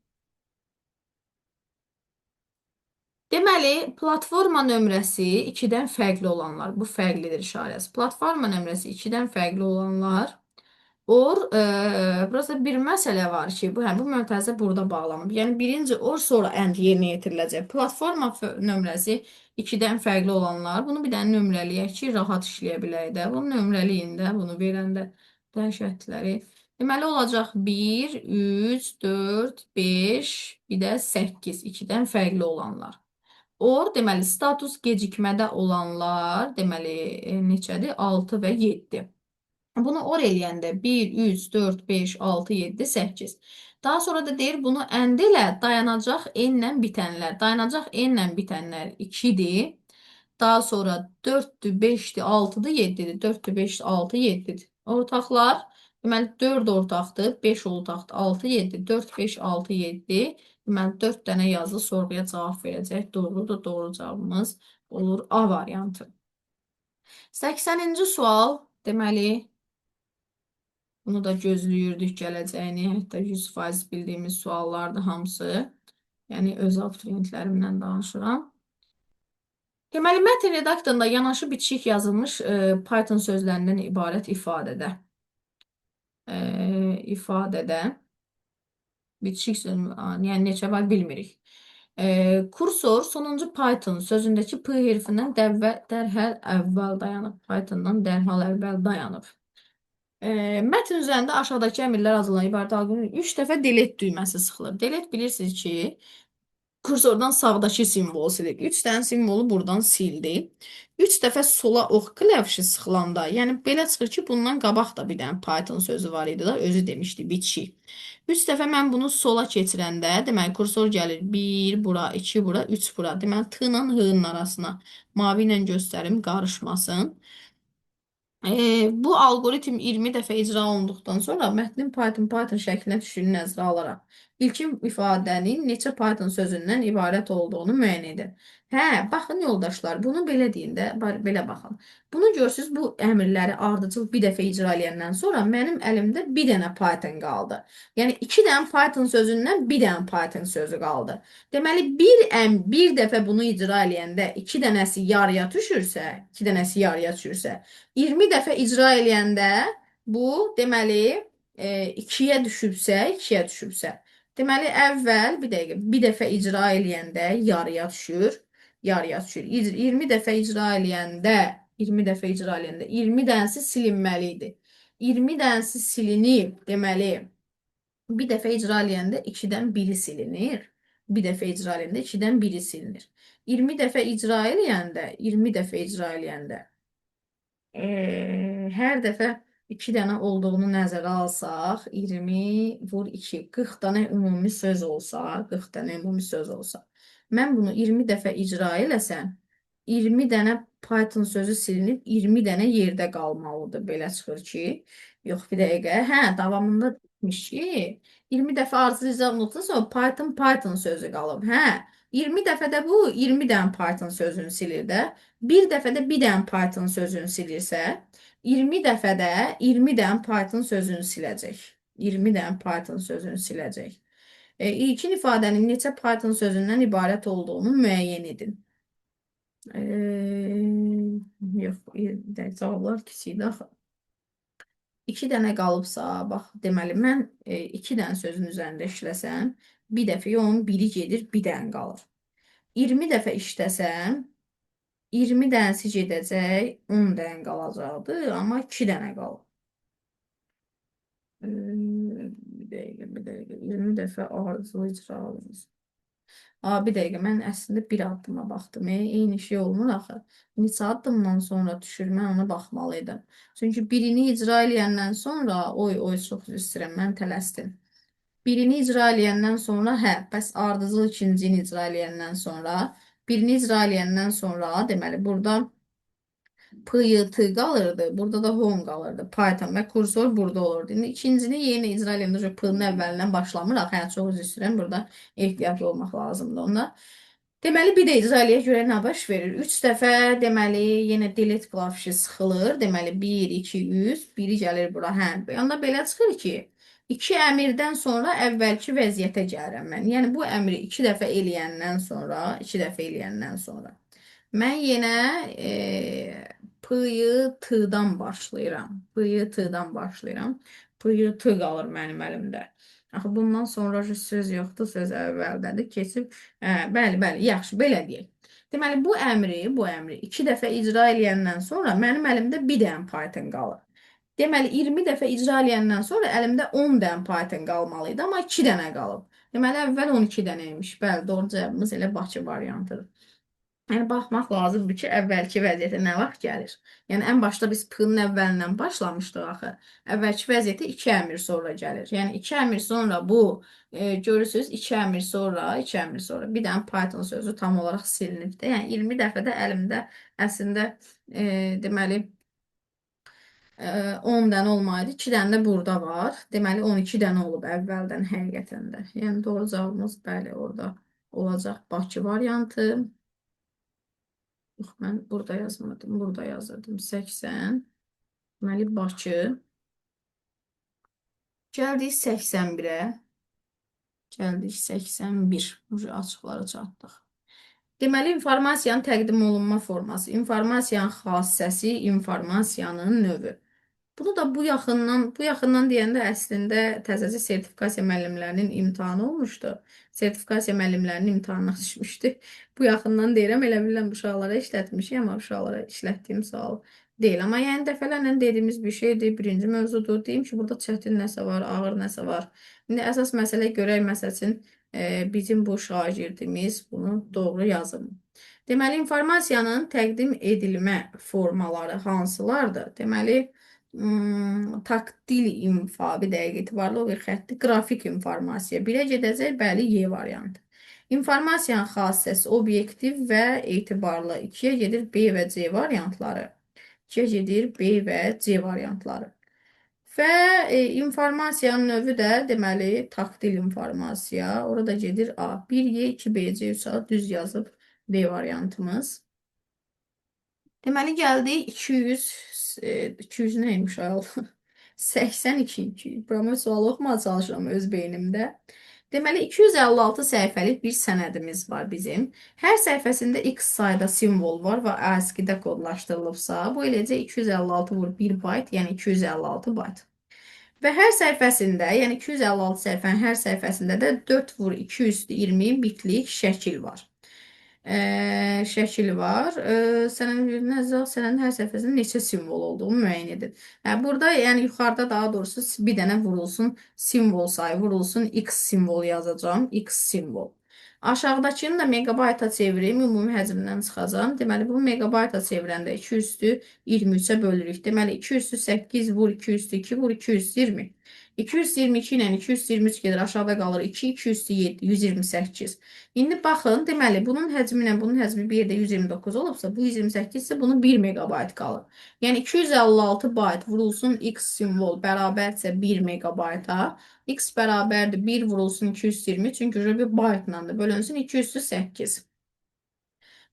Deməli, platforma nömrəsi 2-dən fərqli olanlar. Bu fərqlidir işarəsi. Platforma nömrəsi 2-dən fərqli olanlar. Or, burası bir məsələ var ki, bu mötərizə burada bağlanıb. Yəni, birinci or, sonra end yerinə yetiriləcək. Platforma nömrəsi 2-dən fərqli olanlar. Bunu bir dənə nömrələyək ki, rahat işləyə bilək də. Bunu nömrələyin də, bunu verəndə dəhşətləri. Deməli, olacaq 1, 3, 4, 5, bir də 8. 2-dən fərqli olanlar. Or, deməli, status gecikmədə olanlar, deməli, neçədir? 6 və 7. Bunu or eləyəndə 1, 3, 4, 5, 6, 7, 8. Daha sonra da deyir bunu ənd ilə dayanacaq n-lə bitənlər. Dayanacaq n-lə bitənlər 2-dir. Daha sonra 4-dür, 5-dir, 6-dır, 7-dir. 4-dür, 5-dir, 6, 7-dir. Ortaqlar, deməli 4 ortaqdır, 5 ortaqdır, 6, 7. 4, 5, 6, 7. Deməli 4 dənə yazı sorğuya cavab verəcək. Doğrudur, doğru cavabımız olur A variantı. 80-ci sual, deməli, bunu da gözləyirdik gələcəyini. Hətta 100% bildiyimiz suallardır hamısı. Yəni, öz abituriyentlərimlə danışıram. Deməli, mətn redaktorunda yanaşı bitişik yazılmış Python sözlərindən ibarət ifadədə. İfadədə bitişik söz, yəni neçə var bilmirik. Kursor sonuncu Python sözündəki P hərfindən dərhal əvvəl dayanıb. Pythondan dərhal əvvəl dayanıb. Mətn üzərində aşağıdakı əmrlər azından ibarət alqoritm 3 dəfə delete düyməsi sıxılır. Delete bilirsiniz ki, kursordan sağdakı simvolu silir. 3 dənə simvolu buradan sildi. 3 dəfə sola ox klavişi sıxılanda, yəni belə çıxır ki, bundan qabaq da bir dənə Python sözü var idi da, özü demişdi bitişik. 3 dəfə mən bunu sola keçirəndə, deməli kursor gəlir 1 bura, 2 bura, 3 bura. Deməli T ilə H-nın arasına mavi ilə göstərim qarışmasın. Bu alqoritm 20 dəfə icra olunduqdan sonra mətnin Python şəklinə düşüşünü nəzərə alaraq ilkin ifadənin neçə Python sözündən ibarət olduğunu müəyyən edir. Hə, baxın yoldaşlar, bunu belə deyəndə, belə baxın. Bunu görürsünüz, bu əmrləri ardıcıl bir dəfə icra eləyəndən sonra mənim əlimdə bir dənə Python qaldı. Yəni 2 dənə Python sözündən bir dənə Python sözü qaldı. Deməli, bir dəfə bunu icra eləyəndə 2 dənəsi yarıya düşürsə, 2 dənəsi yarıya düşürsə, 20 dəfə icra eləyəndə bu, deməli, 2-yə düşübsə, 2-yə düşübsə. Deməli, əvvəl, bir dəqiqə, bir dəfə icra eləyəndə yarıya düşür, yarıya düşür. 20 dəfə icra eləyəndə, 20 dəfə icra eləyəndə 20 dənəsi silinməli idi. 20 dənəsi silinib, deməli, bir dəfə icra eləyəndə 2-dən biri silinir. Bir dəfə icra eləyəndə 2-dən biri silinir. 20 dəfə icra eləyəndə, 20 dəfə icra eləyəndə hər dəfə 2 dənə olduğunu nəzərə alsaq, 20 vur 2, 40 dənə ümumi söz olsa, 40 dənə ümumi söz olsa, mən bunu 20 dəfə icra eləsəm, 20 dənə Python sözü silinib, 20 dənə yerdə qalmalıdır. Belə çıxır ki, yox bir dəqiqə, hə, davamında demiş ki, 20 dəfə ardıcıl icra olunduqdan sonra Python sözü qalıb. Hə, 20 dəfə də bu 20 dənə Python sözünü silir də. Bir dəfədə bir dənə Python sözünü silirsə, 20 dəfədə 20 dənə Python sözünü siləcək. 20 dənə Python sözünü siləcək. İlkin ifadənin neçə Python sözündən ibarət olduğunu müəyyən edin. Yox, cavablar kiçikdir axı. 2 dənə qalıbsa, bax, deməli, mən 2 dənə sözün üzərində işləsəm, bir dəfə onun biri gedir, bir dənə qalır. 20 dəfə işləsəm, 20 dənəsi gedəcək, 10 dənə qalacaqdır, amma 2 dənə qalır. Bir dəqiqə, bir dəqiqə, 20 dəfə ardıcıl icra olunur. Bir dəqiqə, mən əslində bir addıma baxdım. Eyni şey olmur axı. Neçə addımdan sonra düşür, mən ona baxmalıydım. Çünki birini icra eləyəndən sonra, oy, oy, çox üzr istəyirəm, mən tələsdim. Birini icra eləyəndən sonra, hə, bəs ardıcıl ikincini icra eləyəndən sonra, birini icra eləyəndən sonra, deməli, burada P, Y, T qalırdı, burada da home qalırdı. Python və kursor burada olurdu. İndi ikincini yenə icra eləyəndə P-nin əvvəlindən başlamıraq. Hə, çox üzr istəyirəm, burada ehtiyatlı olmaq lazımdır onda. Deməli, bir də icra eləyək, görək nə baş verir. 3 dəfə, deməli, yenə delete klavişi sıxılır. Deməli, 1, 2, 3, biri gəlir bura. Hə, onda belə çıxır ki, 2 əmirdən sonra əvvəlki vəziyyətə gəlirəm mən. Yəni, bu əmri 2 dəfə eləyəndən sonra, 2 dəfə eləyəndən sonra mən yenə P-yı T-dan başlayıram. P-yı T-dan başlayıram. P-yı T qalır mənim əlimdə. Axı, bundan sonra söz yoxdur, söz əvvəldədir. Keçib, bəli, bəli, yaxşı, belə deyək. Deməli, bu əmri 2 dəfə icra eləyəndən sonra mənim əlimdə bir dənə Python qalır. Deməli, 20 dəfə icra eləyəndən sonra əlimdə 10 dənə Python qalmalı idi, amma 2 dənə qalıb. Deməli, əvvəl 12 dənə imiş. Bəli, doğru cavabımız elə Bakı variantıdır. Yəni, baxmaq lazımdır ki, əvvəlki vəziyyətə nə vaxt gəlir? Yəni, ən başda biz P-nin əvvəlindən başlamışdıq axı. Əvvəlki vəziyyətə 2 əmir sonra gəlir. Yəni, 2 əmir sonra bu, görürsünüz, 2 əmir sonra, 2 əmir sonra bir dənə Python sözü tam olaraq silinibdir. Yəni, 20 dəfədə əlimdə əslində, deməli, 10 dənə olmaydı, 2 dənə də burada var. Deməli, 12 dənə olub əvvəldən həqiqətən də. Yəni, doğru cavabımız bəli, orada olacaq Bakı variantı. Yox, mən burada yazmadım, burada yazırdım. 80. Deməli, Bakı. Gəldik 81-ə. Gəldik 81. Açıqlara çatdıq. Deməli, informasiyanın təqdim olunma forması, informasiyanın xassəsi, informasiyanın növü. Bunu da bu yaxından, bu yaxından deyəndə əslində təzəcə sertifikasiya müəllimlərinin imtahanı olmuşdu. Sertifikasiya müəllimlərinin imtahanına düşmüşdü. Bu yaxından deyirəm, elə bilirəm uşaqlara işlətmişik, amma uşaqlara işlətdiyim sual deyil. Amma yəni dəfələrlə dediyimiz bir şeydir. Birinci mövzudur. Deyim ki, burada çətin nəsə var, ağır nəsə var. İndi əsas məsələ görək, məsəl üçün bizim bu şagirdimiz bunu doğru yazır. Deməli, informasiyanın təqdim edilmə formaları hansılardır? Deməli, taktil infa, bir dəqiqə etibarlı o bir xətti, qrafik informasiya. Birə gedəcək, bəli, Y variantı. İnformasiyanın xassəsi obyektiv və etibarlı. 2-yə gedir B və C variantları. 2-yə gedir B və C variantları. Və informasiyanın növü də deməli taktil informasiya. Orada gedir A. 1Y, 2B, C, 3A düz yazıb D variantımız. Deməli gəldik 200 neymiş ayol? 82, 200. Buramı sual oxumağa çalışıram öz beynimdə. Deməli 256 səhifəlik bir sənədimiz var bizim. Hər səhifəsində x sayda simvol var və ASCII-də kodlaşdırılıbsa, bu eləcə 256 vur 1 bayt, yəni 256 bayt. Və hər səhifəsində, yəni 256 səhifənin hər səhifəsində də 4 vur 220 bitlik şəkil var. Şəkil var. Sənədin hər səhifəsində neçə simvol olduğunu müəyyən edin. Burada, yəni yuxarıda daha doğrusu bir dənə vurulsun simvol sayı, vurulsun x simvol yazacağam. X simvol. Aşağıdakını da megabayta çevirim, ümumi həcmdən çıxacağam. Deməli, bunu megabayta çevirəndə 2 üstü 23-ə bölürük. Deməli, 2 üstü 8 vur 2 üstü 2 vur 220. 222 ilə 223 gedir, aşağıda qalır 2, 2 üstü 7, 128. İndi baxın, deməli, bunun həcmi ilə bunun həcmi bir yerdə 129 olubsa, bu 128 isə bunun 1 megabayt qalır. Yəni, 256 bayt vurulsun x simvol bərabərsə 1 megabayta, x bərabərdir 1 vurulsun 220, çünki bir baytla da bölünsün 2 üstü 8.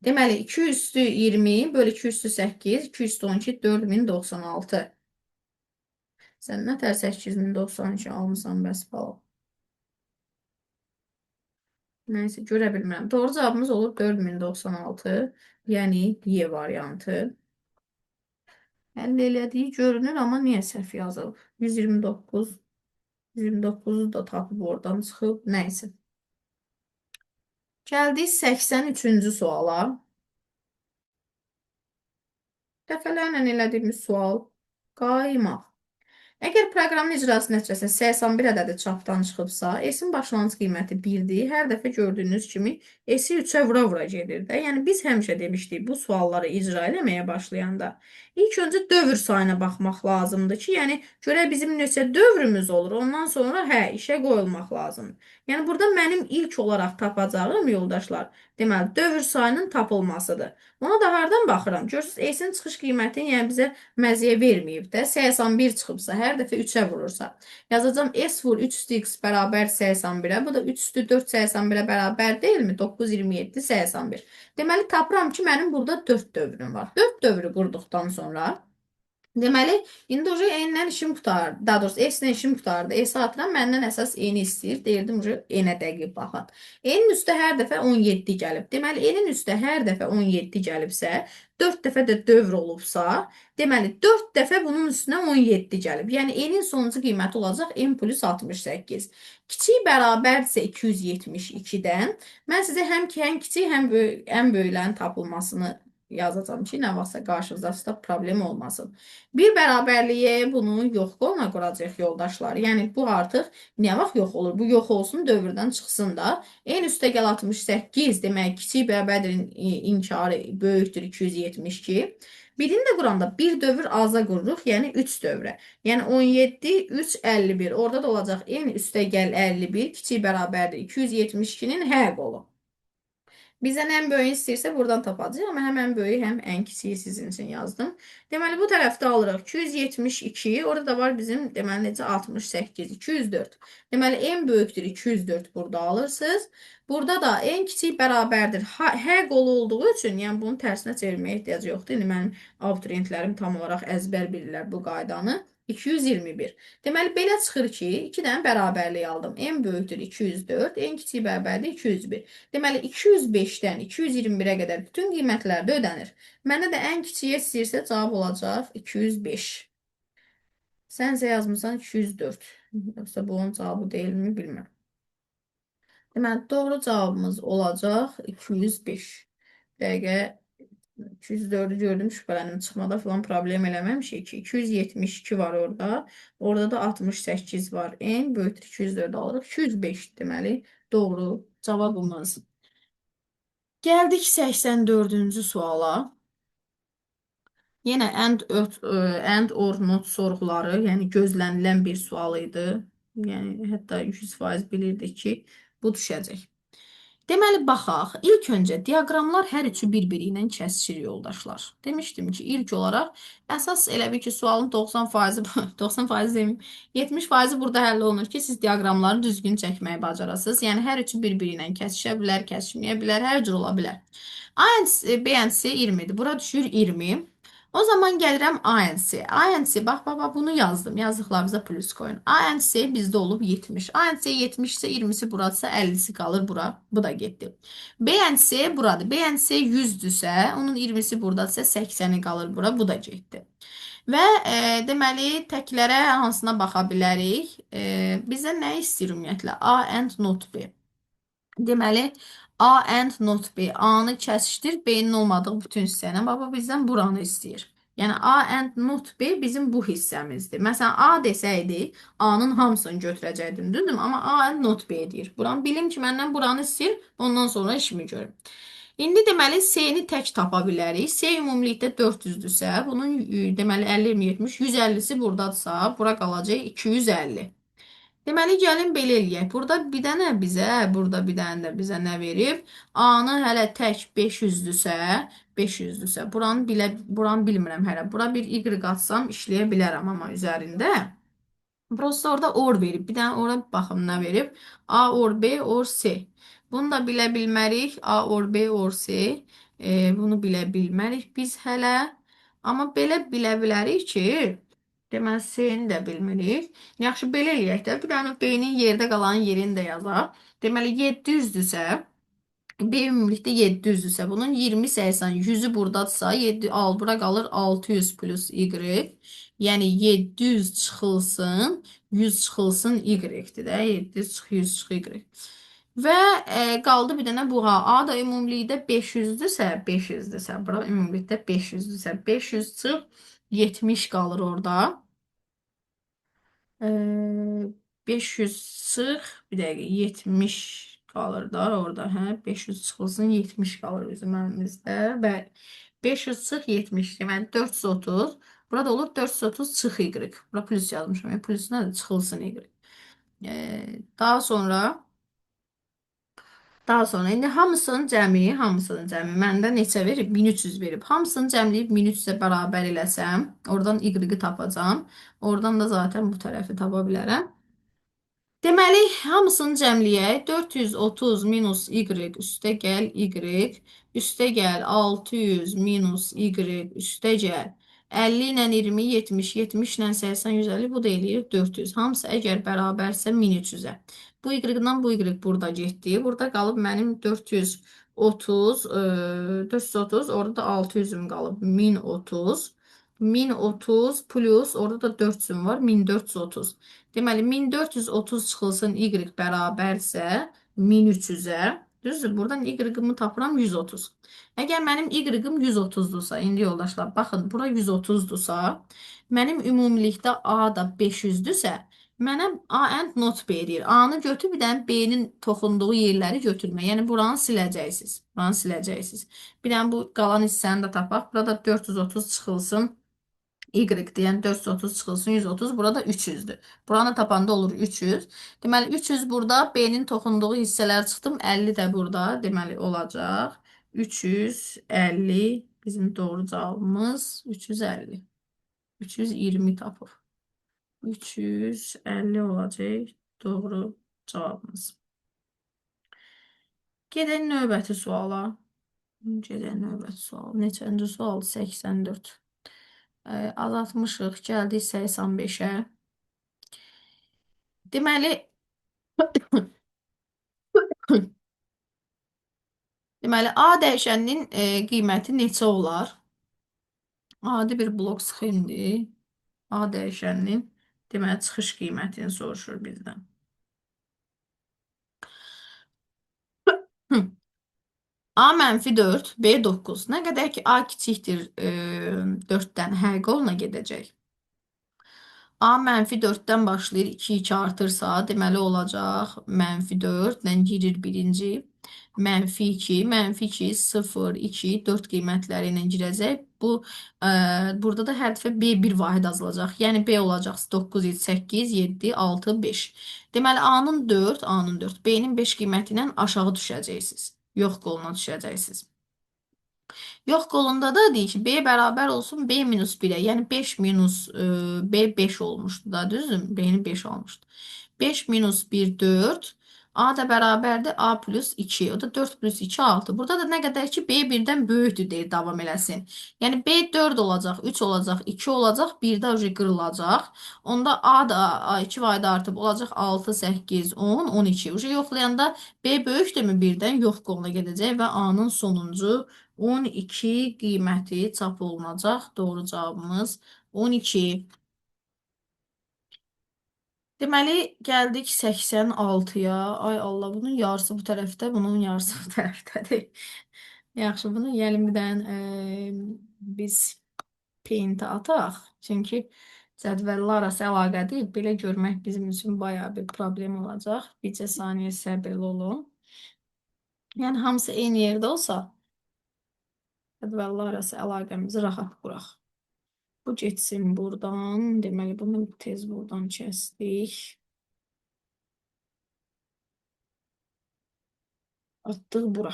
Deməli, 2 üstü 20 bölü 2 üstü 8, 2 üstü 12, 4096. Sən nə tər 8092 almısan bəs bala? Nəysə, görə bilmirəm. Doğru cavabımız olur 4096, yəni Y variantı. Həll elədiyi görünür, amma niyə səhv yazılıb? 129, 129-u da tapıb oradan çıxıb, nəysə. Gəldik 83-cü suala. Dəfələrlə elədiyimiz sual qaymaq. Əgər proqramın icrası nəticəsində 81 ədədi çapdan çıxıbsa, S-in başlanğıc qiyməti 1-dir. Hər dəfə gördüyünüz kimi S-i 3-ə vura-vura gedir də. Yəni biz həmişə demişdik bu sualları icra eləməyə başlayanda ilk öncə dövr sayına baxmaq lazımdır ki, yəni görək bizim neçə dövrümüz olur. Ondan sonra işə qoyulmaq lazımdır. Yəni burada mənim ilk olaraq tapacağım yoldaşlar, deməli dövr sayının tapılmasıdır. Ona da hardan baxıram? Görürsünüz, S-in çıxış qiymətini yəni bizə məziyə verməyib də. 81 çıxıbsa, hər dəfə 3-ə vurursa. Yazacağam S vur 3 üstü x bərabər 81-ə. Bu da 3 üstü 4 81-ə bərabər deyilmi? 9, 27, 81. Deməli, tapıram ki, mənim burada 4 dövrüm var. 4 dövrü qurduqdan sonra deməli, indi uje N-lə işim qurtardı. Daha doğrusu S-lə işim qurtardı. S atıram, məndən əsas N istəyir. Deyirdim, uje N-ə dəqiq baxın. N-in üstə hər dəfə 17 gəlib. Deməli, N-in üstə hər dəfə 17 gəlibsə, 4 dəfə də dövr olubsa, deməli, 4 dəfə bunun üstünə 17 gəlib. Yəni, N-in sonuncu qiyməti olacaq N plus 68. Kiçik bərabərdirsə 272-dən, mən sizə həm ki, həm kiçik, həm böyük, ən böyüklərin tapılmasını yazacağam ki, nə vaxtsa qarşınızda problem olmasın. Bir bərabərliyə bunu yox qoluna quracaq yoldaşlar. Yəni, bu artıq nə vaxt yox olur? Bu yox olsun, dövrdən çıxsın da. En üstə gəl 68, demək kiçik bərabərdir inkarı böyükdür 272. Birini də quranda bir dövr aza qururuq, yəni 3 dövrə. Yəni 17, 3, 51. Orada da olacaq en üstə gəl 51, kiçik bərabərdir 272-nin hə qolu. Bizdən ən böyüyünü istəyirsə buradan tapacağıq. Amma həm ən böyüyü, həm ən kiçiyi sizin üçün yazdım. Deməli, bu tərəfdə alırıq 272. Orada da var bizim, deməli, necə 68, 204. Deməli, en böyükdür 204 burada alırsınız. Burada da en kiçik bərabərdir. H qolu olduğu üçün, yəni bunu tərsinə çevirməyə ehtiyacı yoxdur. İndi mənim abituriyentlərim tam olaraq əzbər bilirlər bu qaydanı. 221. Deməli, belə çıxır ki, 2 dənə bərabərlik aldım. En böyükdür 204, en kiçik bərabərdir 201. Deməli, 205-dən 221-ə qədər bütün qiymətlər də ödənir. Mənə də ən kiçiyə istəyirsə cavab olacaq 205. Sən isə yazmısan 204. Yoxsa bu onun cavabı deyilmi bilmirəm. Deməli, doğru cavabımız olacaq 205. Dəqiqə 204'ü gördüm, şübhələndim. Çıxmada falan problem eləməmişik ki. 272 var orada. Orada da 68 var. N böyükdür 204 alırıq. 205 deməli doğru cavabımız. Gəldik 84-cü suala. Yenə and or not sorğuları, yəni gözlənilən bir sual idi. Yəni hətta 100% bilirdik ki, bu düşəcək. Deməli, baxaq. İlk öncə diaqramlar hər üçü bir-biri ilə kəsişir yoldaşlar. Demişdim ki, ilk olaraq əsas elə bil ki, sualın 90%, 90% deməyim, 70% burada həll olunur ki, siz diaqramları düzgün çəkməyi bacarasınız. Yəni, hər üçü bir-biri ilə kəsişə bilər, kəsişməyə bilər, hər cür ola bilər. A and B and C 20-dir. Bura düşür 20. O zaman gəlirəm A and C. A and C, bax, bax, bax, bunu yazdım. Yazdıqlarınıza plus koyun. A and C bizdə olub 70. A and C 70 isə 20-si buradırsa 50-si qalır bura. Bu da getdi. B and C buradır. B and C 100-dürsə, onun 20-si buradadırsa 80-i qalır bura. Bu da getdi. Və deməli, təklərə hansına baxa bilərik? Bizə nə istəyir ümumiyyətlə? A and not B. Deməli, A and not B. A-nı kəsişdir, B-nin olmadığı bütün hissəni. Baba bizdən buranı istəyir. Yəni A and not B bizim bu hissəmizdir. Məsələn, A desəydi, A-nın hamısını götürəcəkdim, düzdürmü? Amma A and not B deyir. Buranı bilim ki, məndən buranı istəyir, ondan sonra işimi görüm. İndi deməli, C-ni tək tapa bilərik. C ümumilikdə 400-dürsə, bunun deməli 50, 20, 70, 150-si buradadırsa, bura qalacaq 250. Deməli, gəlin belə eləyək. Burada bir dənə bizə, burada bir dənə də bizə nə verib? A-nı hələ tək 500-dürsə, 500-dürsə, buranı bilmirəm hələ. Bura bir Y atsam işləyə bilərəm amma üzərində. Prosta orada or verib. Bir dənə ora baxım nə verib? A or B or C. Bunu da bilə bilmərik. A or B or C. Bunu bilə bilmərik biz hələ. Amma belə bilə bilərik ki, deməli C-ni də bilmirik. Yaxşı, belə eləyək də. Bir dənə B-nin yerdə qalan yerini də yazaq. Deməli, 700-dürsə, B ümumilikdə 700-dürsə, bunun 20, 80, 100-ü buradadırsa, 7, al, bura qalır 600 plus Y. Yəni, 700 çıxılsın, 100 çıxılsın Y-dir də. 700 çıx, 100 çıx Y. Və qaldı bir dənə bu ha. A da ümumilikdə 500-dürsə, 500-dürsə, bura ümumilikdə 500-dürsə, 500 çıx, 70 qalır orada. 500 çıx, bir dəqiqə, 70 qalır da orada. Hə, 500 çıxılsın, 70 qalır bizim əlimizdə. Və 500 çıx, 70, deməli 430. Burada olur 430 çıx Y. Bura plus yazmışam. Yəni, plus nədir? Çıxılsın Y. Daha sonra indi hamısının cəmi, hamısının cəmi məndə neçə verib? 1300 verib. Hamısını cəmləyib 1300-ə bərabər eləsəm, oradan Y-i tapacağam. Oradan da zaten bu tərəfi tapa bilərəm. Deməli, hamısını cəmləyək. 430 minus Y üstə gəl Y, üstə gəl 600 minus Y üstə gəl 50 ilə 20, 70, 70 ilə 80, 150, bu da eləyir 400. Hamısı əgər bərabərsə 1300-ə. Bu Y-dan bu Y burada getdi. Burada qalıb mənim 430, 430, orada da 600-üm qalıb 1030. 1030 plus, orada da 400-üm var, 1430. Deməli, 1430 çıxılsın Y bərabərsə 1300-ə. Düzdür, buradan Y-ımı tapıram 130. Əgər mənim Y-ım 130-dursa, indi yoldaşlar, baxın, bura 130-dursa, mənim ümumilikdə A da 500-dürsə, mənə A and not B deyir. A-nı götür, bir dənə B-nin toxunduğu yerləri götürmə. Yəni, buranı siləcəksiniz. Buranı siləcəksiniz. Bir dənə bu qalan hissəni də tapaq. Burada 430 çıxılsın. Y deyən 430 çıxılsın 130. Burada 300-dür. Buranı tapanda olur 300. Deməli, 300 burada B-nin toxunduğu hissələr çıxdım. 50 də burada. Deməli, olacaq. 350 bizim doğru cavabımız 350. 320 tapıb. 350 olacaq doğru cavabımız. Gedək növbəti suala. Gedək növbəti sual. Neçənci sual? 84. Azaltmışıq. Gəldik 85-ə. Deməli, deməli A dəyişəninin qiyməti neçə olar? Adi bir blok sxemdir. A dəyişəninin Deməli, çıxış qiymətini soruşur bizdən. Hı. A mənfi 4, B 9. Nə qədər ki, A kiçikdir 4-dən hər qoluna gedəcək. A mənfi 4-dən başlayır, 2, 2 artırsa, deməli olacaq mənfi 4 ilə girir birinci. Mənfi 2, mənfi 2, 0, 2, 4 qiymətləri ilə girəcək. Bu, burada da hər dəfə B bir vahid azalacaq. Yəni B olacaq 9, 8, 7, 6, 5. Deməli A-nın 4, A-nın 4, B-nin 5 qiyməti ilə aşağı düşəcəksiniz. Yox qoluna düşəcəksiniz. Yox qolunda da deyir ki, B bərabər olsun B minus 1-ə. Yəni 5 minus B 5 olmuşdu da, düzdürmü? B-ni 5 olmuşdu. 5 minus 1, 4. A da bərabərdir A plus 2. O da 4 plus 2, 6. Burada da nə qədər ki, B 1-dən böyükdür deyir, davam eləsin. Yəni B 4 olacaq, 3 olacaq, 2 olacaq, 1-də uje qırılacaq. Onda A da 2 vahid artıb olacaq 6, 8, 10, 12. Uje yoxlayanda B böyükdürmü 1-dən? Yox qoluna gedəcək və A-nın sonuncu 12 qiyməti çap olunacaq. Doğru cavabımız 12. Deməli, gəldik 86-ya. Ay Allah, bunun yarısı bu tərəfdə, bunun yarısı bu tərəfdədir. Yaxşı, bunu gəlin bir dənə biz Paint-ə ataq. Çünki cədvəllər arası əlaqədir. Belə görmək bizim üçün bayağı bir problem olacaq. Bircə saniyə səbirli olun. Yəni, hamısı eyni yerdə olsa, cədvəllər arası əlaqəmizi rahat quraq. Bu getsin buradan. Deməli, bunu tez buradan kəsdik. Atdıq bura.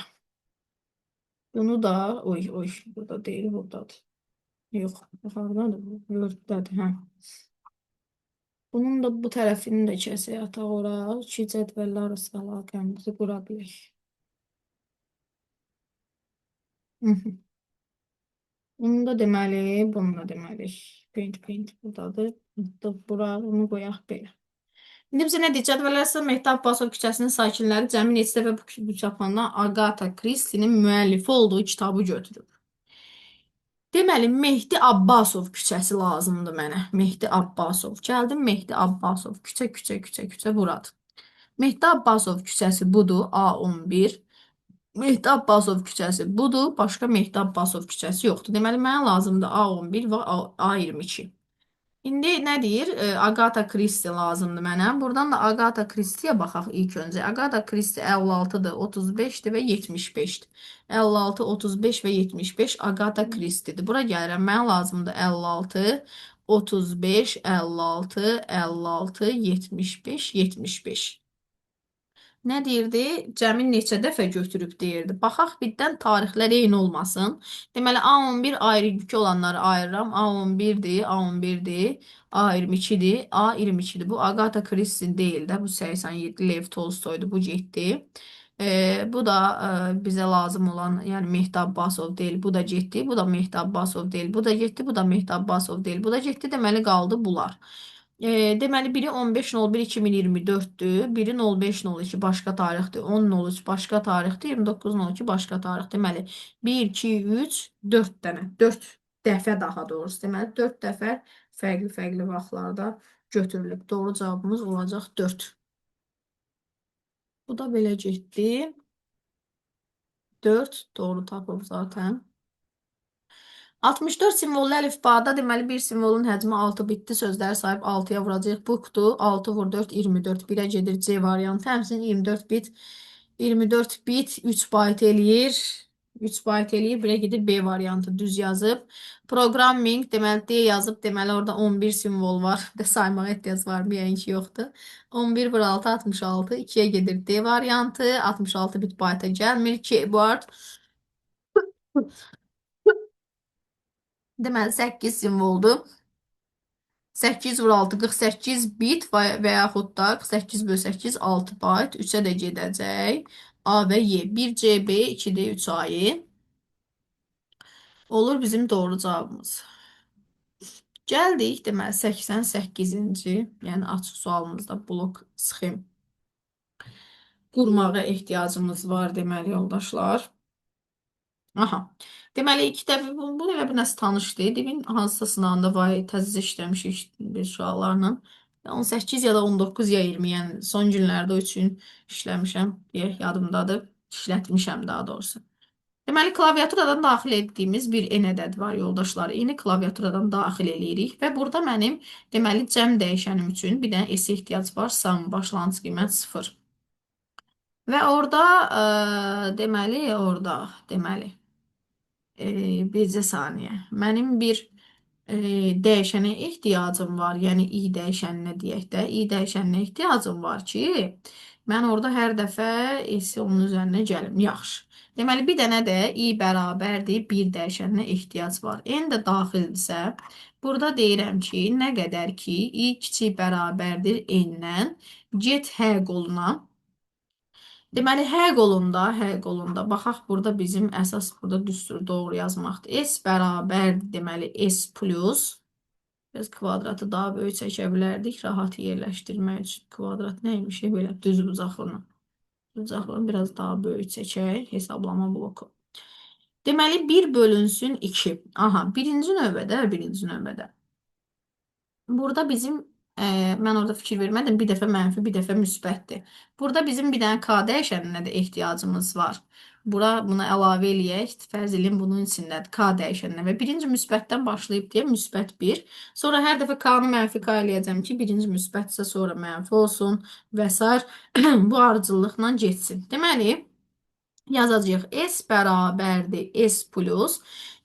Bunu da, oy, oy, burada deyil, buradadır. Yox, hardadır bu? Word-dədir, hə. Bunun da bu tərəfini də kəsək, ataq ora ki, cədvəllər arası əlaqəmizi qura bilək. Bunu da deməli, bunu da deməli. Paint buradadır. Atdıq bura, bunu qoyaq belə. İndi bizə nə deyir? Cədvəllər arasında Mehdi Abbasov küçəsinin sakinləri cəmi neçə dəfə bu çapxanadan Agatha Christie-nin müəllifi olduğu kitabı götürüb. Deməli, Mehdi Abbasov küçəsi lazımdır mənə. Mehdi Abbasov. Gəldim Mehdi Abbasov. Küçə, küçə, küçə, küçə buradır. Mehdi Abbasov küçəsi budur. A11. Mehdi Abbasov küçəsi budur. Başqa Mehdi Abbasov küçəsi yoxdur. Deməli, mənə lazımdır A11 və A22. İndi nə deyir? Agatha Christie lazımdır mənə. Buradan da Agatha Christie-yə baxaq ilk öncə. Agatha Christie 56-dır, 35-dir və 75-dir. 56, 35 və 75 Agatha Christie-dir. Bura gəlirəm. Mənə lazımdır 56, 35, 56, 56, 75, 75. Nə deyirdi? Cəmi neçə dəfə götürüb deyirdi. Baxaq birdən tarixlər eyni olmasın. Deməli A11 A22 olanları ayırıram. A11-dir, A11-dir, A22-dir, A22-dir. Bu Agatha Christie deyil də. Bu 87 Lev Tolstoydur. Bu getdi. Bu da bizə lazım olan, yəni Mehdi Abbasov deyil. Bu da getdi. Bu da Mehdi Abbasov deyil. Bu da getdi. Bu da Mehdi Abbasov deyil. Bu da getdi. Deməli qaldı bunlar. Deməli biri 15.01.2024-dür, biri 05.02 başqa tarixdir, 10.03 başqa tarixdir, 29.02 başqa tarix. Deməli 1, 2, 3, 4 dənə, 4 dəfə daha doğrusu. Deməli 4 dəfə fərqli-fərqli vaxtlarda götürülüb. Doğru cavabımız olacaq 4. Bu da belə getdi. 4 doğru tapıb zaten. 64 simvollu əlifbada deməli bir simvolun həcmi 6 bitdi. Sözləri sahib 6-ya vuracağıq. Budur. 6 vur 4 24. 1-ə gedir C variantı. Həmçinin 24 bit 24 bit 3 bayt eləyir. 3 bayt eləyir. 1-ə gedir B variantı düz yazıb. Programming deməli D yazıb. Deməli orada 11 simvol var. De saymağa ehtiyac var mı? Yəni ki yoxdur. 11 vur 6 66. 2-yə gedir D variantı. 66 bit bayta gəlmir. Keyboard. Deməli 8 simvoldur. 8 vur 6 48 bit və yaxud da 48 böl 8 6 bayt 3-ə də gedəcək. A və Y. 1 CB 2D 3 AY. Olur bizim doğru cavabımız. Gəldik deməli 88-ci, yəni açıq sualımızda blok sxem qurmağa ehtiyacımız var deməli yoldaşlar. Aha. Deməli iki dəfə bu elə bir nəsə tanış deyil. Demin hansısa sınavında vay təzə işləmişik bir uşaqlarla. 18 ya da 19 ya 20, yəni son günlərdə o üçün işləmişəm deyə yadımdadır. İşlətmişəm daha doğrusu. Deməli, klaviaturadan daxil etdiyimiz bir n ədədi var yoldaşlar. N-i klaviaturadan daxil eləyirik və burada mənim, deməli, cəm dəyişənim üçün bir dənə S ehtiyac var. Sum, başlanğıc qiymət 0. Və orada, deməli, orada, deməli, bircə saniyə. Mənim bir dəyişənə ehtiyacım var. Yəni, i dəyişəninə deyək də. I dəyişəninə ehtiyacım var ki, mən orada hər dəfə S onun üzərinə gəlim. Yaxşı. Deməli, bir dənə də i bərabərdir bir dəyişəninə ehtiyac var. N də daxildirsə, burada deyirəm ki, nə qədər ki, i kiçik bərabərdir n-dən, get h qoluna. Deməli, H qolunda, baxaq burada bizim əsas burada düstur doğru yazmaqdır. S bərabərdir, deməli, S plus. Biz kvadratı daha böyük çəkə bilərdik, rahat yerləşdirmək üçün. Kvadrat neymiş? Belə düz bucaqlını. Bucaqlını biraz daha böyük çəkək, hesablama bloku. Deməli, 1 bölünsün 2. Aha, birinci növbədə. Burada bizim, mən orada fikir vermədim, bir dəfə mənfi, bir dəfə müsbətdir. Burada bizim bir dənə K dəyişəninə də ehtiyacımız var. Bura bunu əlavə eləyək, fərz eləyim bunun içindədir K dəyişəninə və birinci müsbətdən başlayıb deyə müsbət 1. Sonra hər dəfə K-nı mənfi K eləyəcəm ki, birinci müsbətsə sonra mənfi olsun və sair bu ardıcıllıqla getsin. Deməli, yazacağıq S bərabərdir S plus.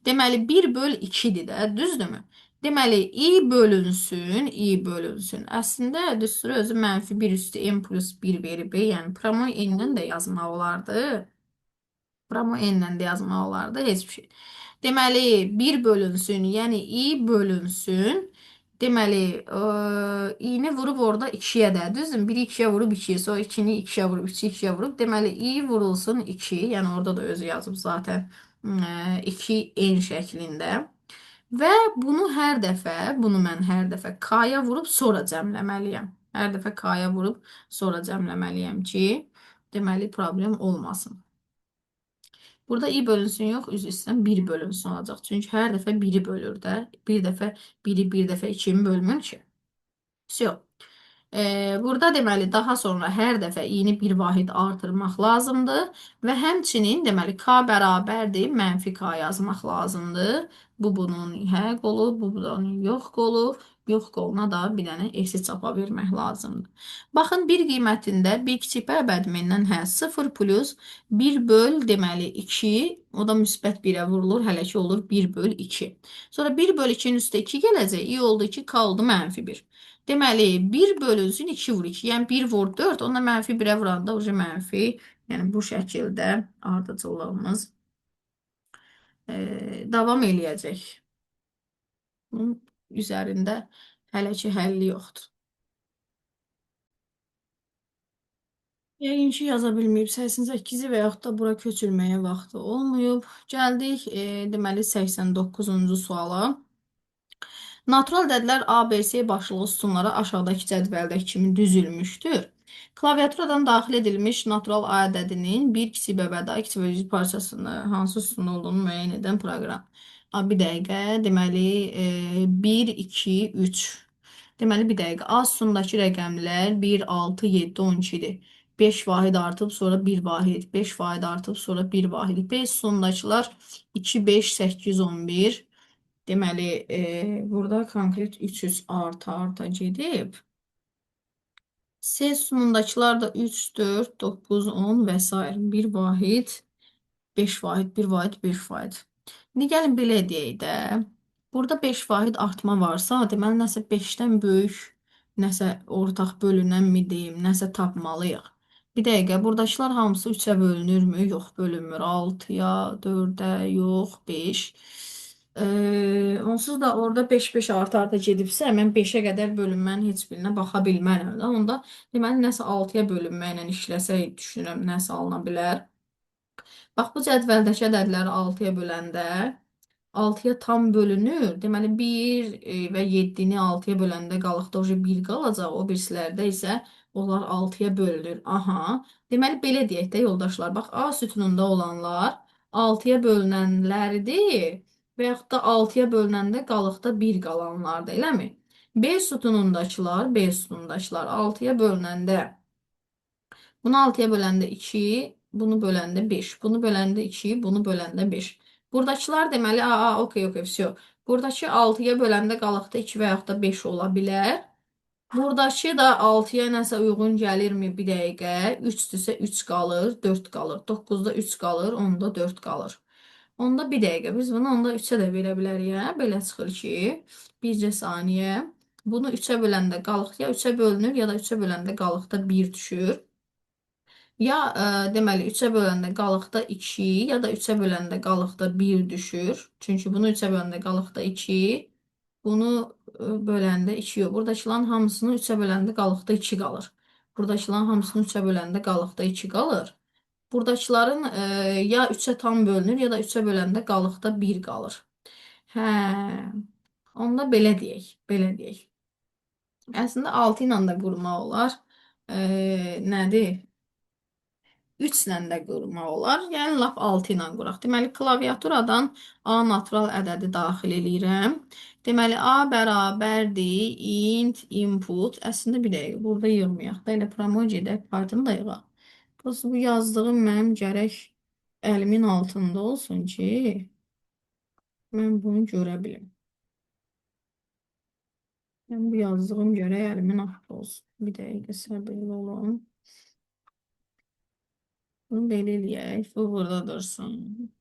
Deməli, 1 böl 2-dir də, düzdürmü? Deməli, i bölünsün, i bölünsün. Əslində, düsturu özü mənfi 1 üstü n plus 1 verib. Yəni, promo n-lə də yazmaq olardı. Promo n-lə də yazmaq olardı, heç bir şey. Deməli, 1 bölünsün, yəni i bölünsün. Deməli, i-ni vurub orada 2-yə də, düzdürmü? 1-i 2-yə vurub 2-yə, sonra 2-ni 2-yə vurub 2-yi 2-yə vurub. Deməli, i vurulsun 2, yəni orada da özü yazıb zaten 2 n şəklində. Və bunu hər dəfə, bunu mən hər dəfə K-ya vurub sonra cəmləməliyəm. Hər dəfə K-ya vurub sonra cəmləməliyəm ki, deməli, problem olmasın. Burada i bölünsün yox, üzr istəyirəm, 1 bölünsün olacaq. Çünki hər dəfə 1-i bölür də. Bir dəfə 1-i, bir dəfə 2-ni bölmür ki. So, burada deməli, daha sonra hər dəfə i-ni bir vahid artırmaq lazımdır. Və həmçinin, deməli, K bərabərdir, mənfi K yazmaq lazımdır. Bu, bunun hə qolu, bu, bunun yox qolu. Yox qoluna da bir dənə S çapa vermək lazımdır. Baxın, bir qiymətində bir kiçik bərabərdir n-dən hə 0 plus 1 böl, deməli, 2, o da müsbət 1-ə vurulur, hələ ki olur 1 böl 2. Sonra 1 böl 2-nin üstə 2 gələcək, i oldu 2, k oldu mənfi 1. Deməli, 1 bölünsün 2 vur 2, yəni 1 vur 4, onda mənfi 1-ə vuranda uca mənfi, yəni bu şəkildə ardıcıllığımız davam eləyəcək. Bunun üzərində hələ ki həlli yoxdur. Yəqin ki, yaza bilməyib 88-i və yaxud da bura köçürməyə vaxtı olmayıb. Gəldik, deməli, 89-cu suala. Natural ədədlər A, B, C başlıqlı sütunlara aşağıdakı cədvəldəki kimi düzülmüşdür. Klaviaturadan daxil edilmiş natural A ədədinin bir kiçik bəbədə, A kiçik bölücü parçasını hansı sütunda olduğunu müəyyən edən proqram. A, bir dəqiqə, deməli, 1, 2, 3. Deməli, bir dəqiqə. A sütundakı rəqəmlər 1, 6, 7, 12 idi. 5 vahid artıb, sonra 1 vahid. 5 vahid artıb, sonra 1 vahid. B sütundakılar 2, 5, 8, 11. Deməli, burada konkret 300 arta gedib. C sütunundakılar da 3, 4, 9, 10 və s. 1 vahid, 5 vahid, 1 vahid, 5 vahid. İndi gəlin belə deyək də. Burada 5 vahid artma varsa, deməli, nəsə 5-dən böyük, nəsə ortaq bölünənmi deyim, nəsə tapmalıyıq. Bir dəqiqə, buradakılar hamısı 3-ə bölünürmü? Yox, bölünmür. 6-ya, 4-ə, yox, 5. Onsuz da orada 5-5 arta-arta gedibsə, mən 5-ə qədər bölünmənin heç birinə baxa bilmərəm də. Onda deməli, nəsə 6-ya bölünməklə işləsək, düşünürəm, nəsə alına bilər. Bax, bu cədvəldəki ədədləri 6-ya böləndə 6-ya tam bölünür. Deməli, 1 və 7-ni 6-ya böləndə qalıqda 1 qalacaq. O birisilərdə isə onlar 6-ya bölünür. Aha. Deməli, belə deyək də yoldaşlar. Bax, A sütununda olanlar 6-ya bölünənlərdir və yaxud da 6-ya bölünəndə qalıqda 1 qalanlardır, eləmi? B sütunundakılar, B sütunundakılar 6-ya bölünəndə, bunu 6-ya böləndə 2, bunu böləndə 5, bunu böləndə 2, bunu böləndə 5. Buradakılar deməli, a, okey, okey, vəsiyo. Buradakı 6-ya böləndə qalıqda 2 və yaxud da 5 ola bilər. Buradakı da 6-ya nəsə uyğun gəlirmi bir dəqiqə? 3-dürsə 3 qalır, 4 qalır. 9-da 3 qalır, 10-da 4 qalır. Onda bir dəqiqə, biz bunu onda 3-ə də verə bilərik. Hə? Belə çıxır ki, bircə saniyə. Bunu 3-ə böləndə qalıq ya 3-ə bölünür, ya da 3-ə böləndə qalıqda 1 düşür. Ya deməli 3-ə böləndə qalıqda 2, ya da 3-ə böləndə qalıqda 1 düşür. Çünki bunu 3-ə böləndə qalıqda 2, bunu böləndə 2 yox. Buradakıların hamısını 3-ə böləndə qalıqda 2 qalır. Buradakıların hamısını 3-ə böləndə qalıqda 2 qalır. Buradakıların ya 3-ə tam bölünür, ya da 3-ə böləndə qalıqda 1 qalır. Hə, onda belə deyək, belə deyək. Əslində 6 ilə də qurmaq olar. Nədir? 3 ilə də qurmaq olar. Yəni, lap 6 ilə quraq. Deməli, klaviaturadan A natural ədədi daxil eləyirəm. Deməli, A bərabərdir int input. Əslində, bir dəqiqə, burada yığmayaq da. Elə promoji edək, Python da yığaq. Burası bu yazdığım mənim gərək əlimin altında olsun ki, mən bunu görə bilim. Mən bu yazdığım gərək əlimin altında olsun. Bir dəqiqə səbirli olun. Bunu belə eləyək. Bu burada dursun.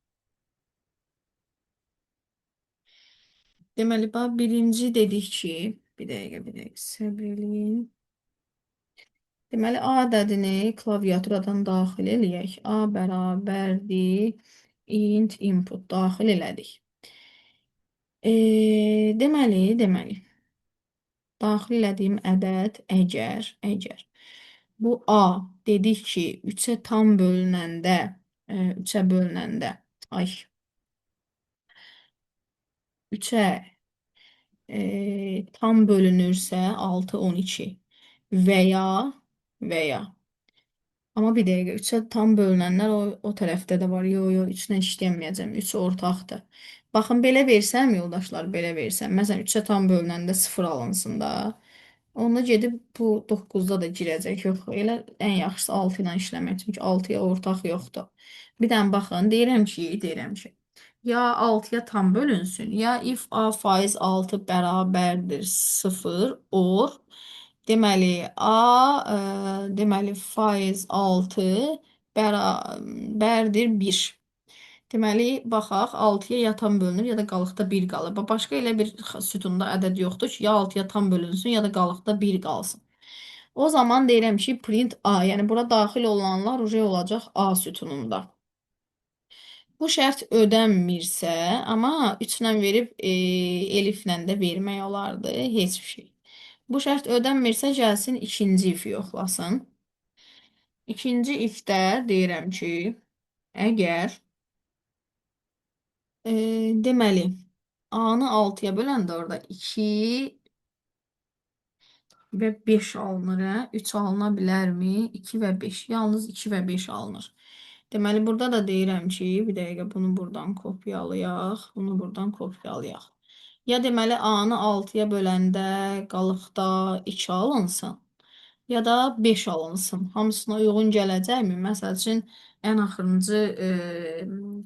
Deməli, bax, birinci dedik ki, bir dəqiqə, bir dəqiqə səbr eləyin. Deməli, A ədədini klaviaturadan daxil eləyək. A bərabərdir int input daxil elədik. Deməli, daxil elədiyim ədəd əgər bu A dedik ki, 3-ə tam bölünəndə, 3-ə bölünəndə, ay, 3-ə tam bölünürsə 6, 12 və ya, amma bir dəqiqə, 3-ə tam bölünənlər o tərəfdə də var. Yo, yo, 3-lə işləyəməyəcəm. 3 ortaqdır. Baxın, belə versəm, yoldaşlar, belə versəm, məsələn, 3-ə tam bölünəndə 0 alınsın da. Onda gedib bu 9-da da girəcək. Yox, elə ən yaxşısı 6 ilə işləmək. Çünki 6-ya ortaq yoxdur. Bir dənə baxın, deyirəm ki, ya 6-ya tam bölünsün, ya if A faiz 6 bərabərdir 0 or. Deməli, A, deməli, faiz 6 bərabərdir 1. Deməli, baxaq, 6-ya ya tam bölünür, ya da qalıqda 1 qalır. Bax, başqa elə bir sütunda ədəd yoxdur ki, ya 6-ya tam bölünsün, ya da qalıqda 1 qalsın. O zaman deyirəm ki, print A, yəni bura daxil olanlar uje olacaq A sütununda. Bu şərt ödənmirsə, amma 3 ilə verib eliflə də vermək olardı, heç bir şey. Bu şərt ödənmirsə, gəlsin ikinci ifi yoxlasın. İkinci ifdə deyirəm ki, əgər deməli, A-nı 6-ya böləndə orada 2 və 5 alınır. Hə? 3 alına bilərmi? 2 və 5. Yalnız 2 və 5 alınır. Deməli, burada da deyirəm ki, bir dəqiqə bunu buradan kopyalayaq, bunu buradan kopyalayaq. Ya deməli, A-nı 6-ya böləndə qalıqda 2 alınsın, ya da 5 alınsın. Hamısına uyğun gələcəkmi? Məsəl üçün, ən axırıncı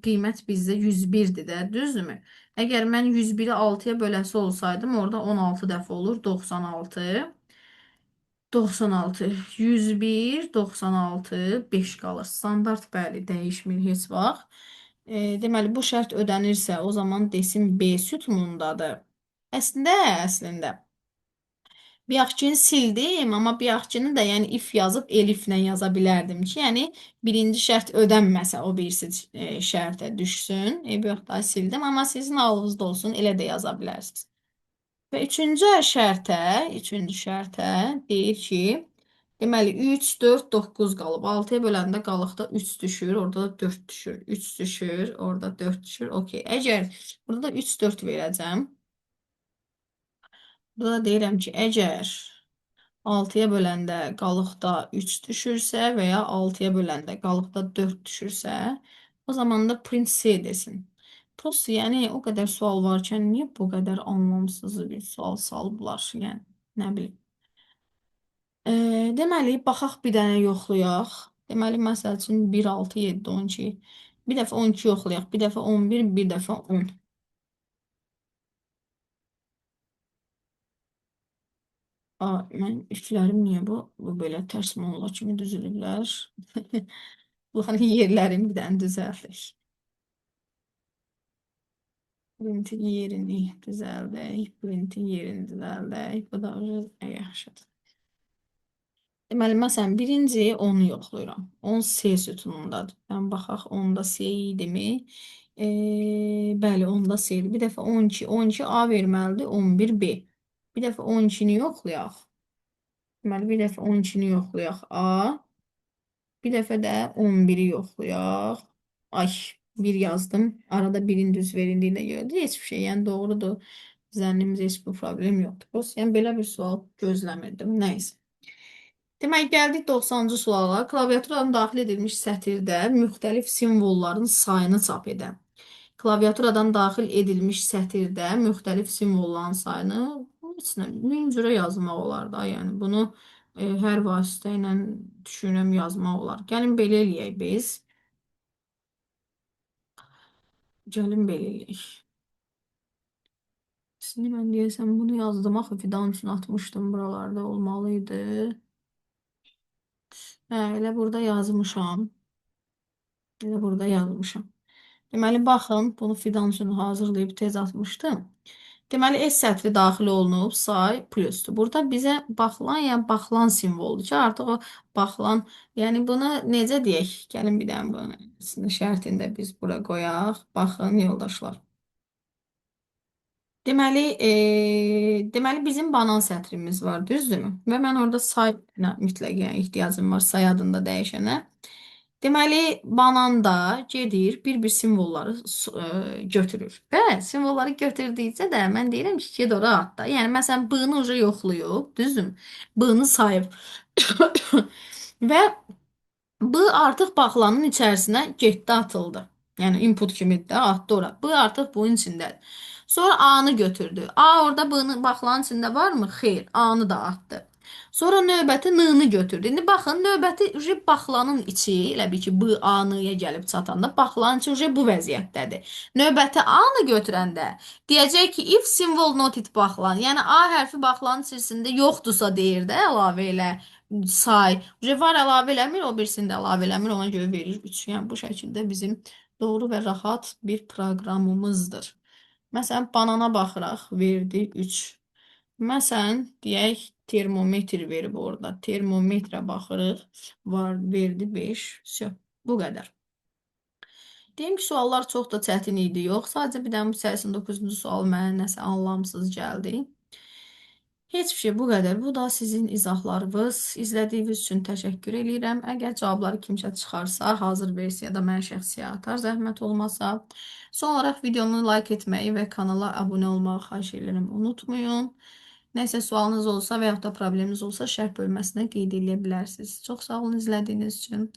qiymət bizdə 101-dir də, düzdürmü? Əgər mən 101-i 6-ya böləsi olsaydım, orada 16 dəfə olur, 96. 96, 101, 96, 5 qalır. Standart bəli, dəyişmir heç vaxt. Deməli, bu şərt ödənirsə, o zaman desin B sütunundadır. Əslində, biyaqçını sildim, amma biyaqçını da yəni if yazıb eliflə yaza bilərdim ki, yəni birinci şərt ödənməsə o birisi şərtə düşsün. Eybi yox, daha sildim, amma sizin ağlınızda olsun, elə də yaza bilərsiniz. Və üçüncü şərtə deyir ki, deməli 3, 4, 9 qalıb. 6-ya böləndə qalıqda 3 düşür, orada da 4 düşür. 3 düşür, orada 4 düşür. Okey. Əgər burada da 3, 4 verəcəm. Burada da deyirəm ki, əgər 6-ya böləndə qalıqda 3 düşürsə və ya 6-ya böləndə qalıqda 4 düşürsə, o zaman da print C desin. Prosta yəni o qədər sual varkən niyə bu qədər anlamsız bir sual salıblar? Yəni nə bilim. Deməli, baxaq bir dənə yoxlayaq. Deməli, məsəl üçün 1, 6, 7, 12. Bir dəfə 12 yoxlayaq, bir dəfə 11, bir dəfə 10. Aa, mən iflərim niyə bu? Bu belə tərs molla kimi düzülüblər. Bunların yerlərini bir dənə düzəldək. Printin yerini düzəldək. Printin yerini düzəldək. Bu da yaxşıdır. Deməli, məsələn, birinci 10-u yoxlayıram. 10 C sütunundadır. Mən baxaq, 10-da C idimi? Bəli, 10-da C idi. Bir dəfə 12, 12 A verməlidir, 11 B. Bir dəfə 12-ni yoxlayaq. Deməli, bir dəfə 12-ni yoxlayaq A. Bir dəfə də 11-i yoxlayaq. Ay, 1 yazdım. Arada birin düz verildiyinə görə də heç bir şey. Yəni, doğrudur. Zənnimizə heç bir problem yoxdur. Yəni, belə bir sual gözləmirdim. Nəysə. Demək, gəldik 90-cı suala. Klaviaturadan daxil edilmiş sətirdə müxtəlif simvolların sayını çap edən. Klaviaturadan daxil edilmiş sətirdə müxtəlif simvolların sayını heç nə, min cürə yazmaq olar da. Yəni, bunu hər vasitə ilə düşünürəm yazmaq olar. Gəlin belə eləyək biz. Gəlin belə eləyək. Şimdi mən deyəsən bunu yazdım. Axı fidan üçün atmışdım buralarda olmalıydı. Hə, elə burada yazmışam. Elə burada yazmışam. Deməli, baxın, bunu fidan üçün hazırlayıb tez atmışdım. Deməli, S sətri daxil olunub, say plusdur. Burada bizə baxılan, yəni baxılan simvoldur ki, artıq o baxılan, yəni bunu necə deyək? Gəlin bir dənə bunun şərtini də biz bura qoyaq. Baxın, yoldaşlar. Deməli, bizim banan sətrimiz var, düzdürmü? Və mən orada say mütləq yəni, ehtiyacım var say adında dəyişənə. Deməli, bananda gedir, bir-bir simvolları götürür. Və simvolları götürdükcə də mən deyirəm ki, ged ora at da. Yəni, məsələn, B-ni uca yoxlayıb, düzdürmü? B-ni sayıb. Və B artıq baxılanın içərisinə getdi, atıldı. Yəni, input kimi də atdı ora. B artıq bunun içindədir. Sonra A-nı götürdü. A orada B-nın baxılanın içində varmı? Xeyr, A-nı da atdı. Sonra növbəti N-nı götürdü. İndi baxın, növbəti uje baxılanın içi, elə bil ki, B, A, N-yə gəlib çatanda baxılanın içi uje bu vəziyyətdədir. Növbəti A-nı götürəndə deyəcək ki, if symbol not it baxılan, yəni A hərfi baxılanın içərisində yoxdursa deyir də, əlavə elə say. Uje var əlavə eləmir, o birisini də əlavə eləmir, ona görə verir 3. Yəni bu şəkildə bizim doğru və rahat bir proqramımızdır. Məsələn, banana baxıraq, verdi 3. Məsələn, deyək, termometr verib orada. Termometrə baxırıq, var, verdi 5. Vəsə, bu qədər. Deyim ki, suallar çox da çətin idi, yox. Sadəcə bir dənə bu 89-cu sual mənə nəsə anlamsız gəldi. Heç bir şey, bu qədər. Bu da sizin izahlarınız. İzlədiyiniz üçün təşəkkür eləyirəm. Əgər cavabları kimsə çıxarsa, hazır versiyada mənə şəxsiyə atar, zəhmət olmasa. Son olaraq videomu like etməyi və kanala abunə olmağı xahiş edirəm. Unutmayın. Nəsə sualınız olsa və yaxud da probleminiz olsa şərh bölməsinə qeyd eləyə bilərsiniz. Çox sağ olun izlədiyiniz üçün.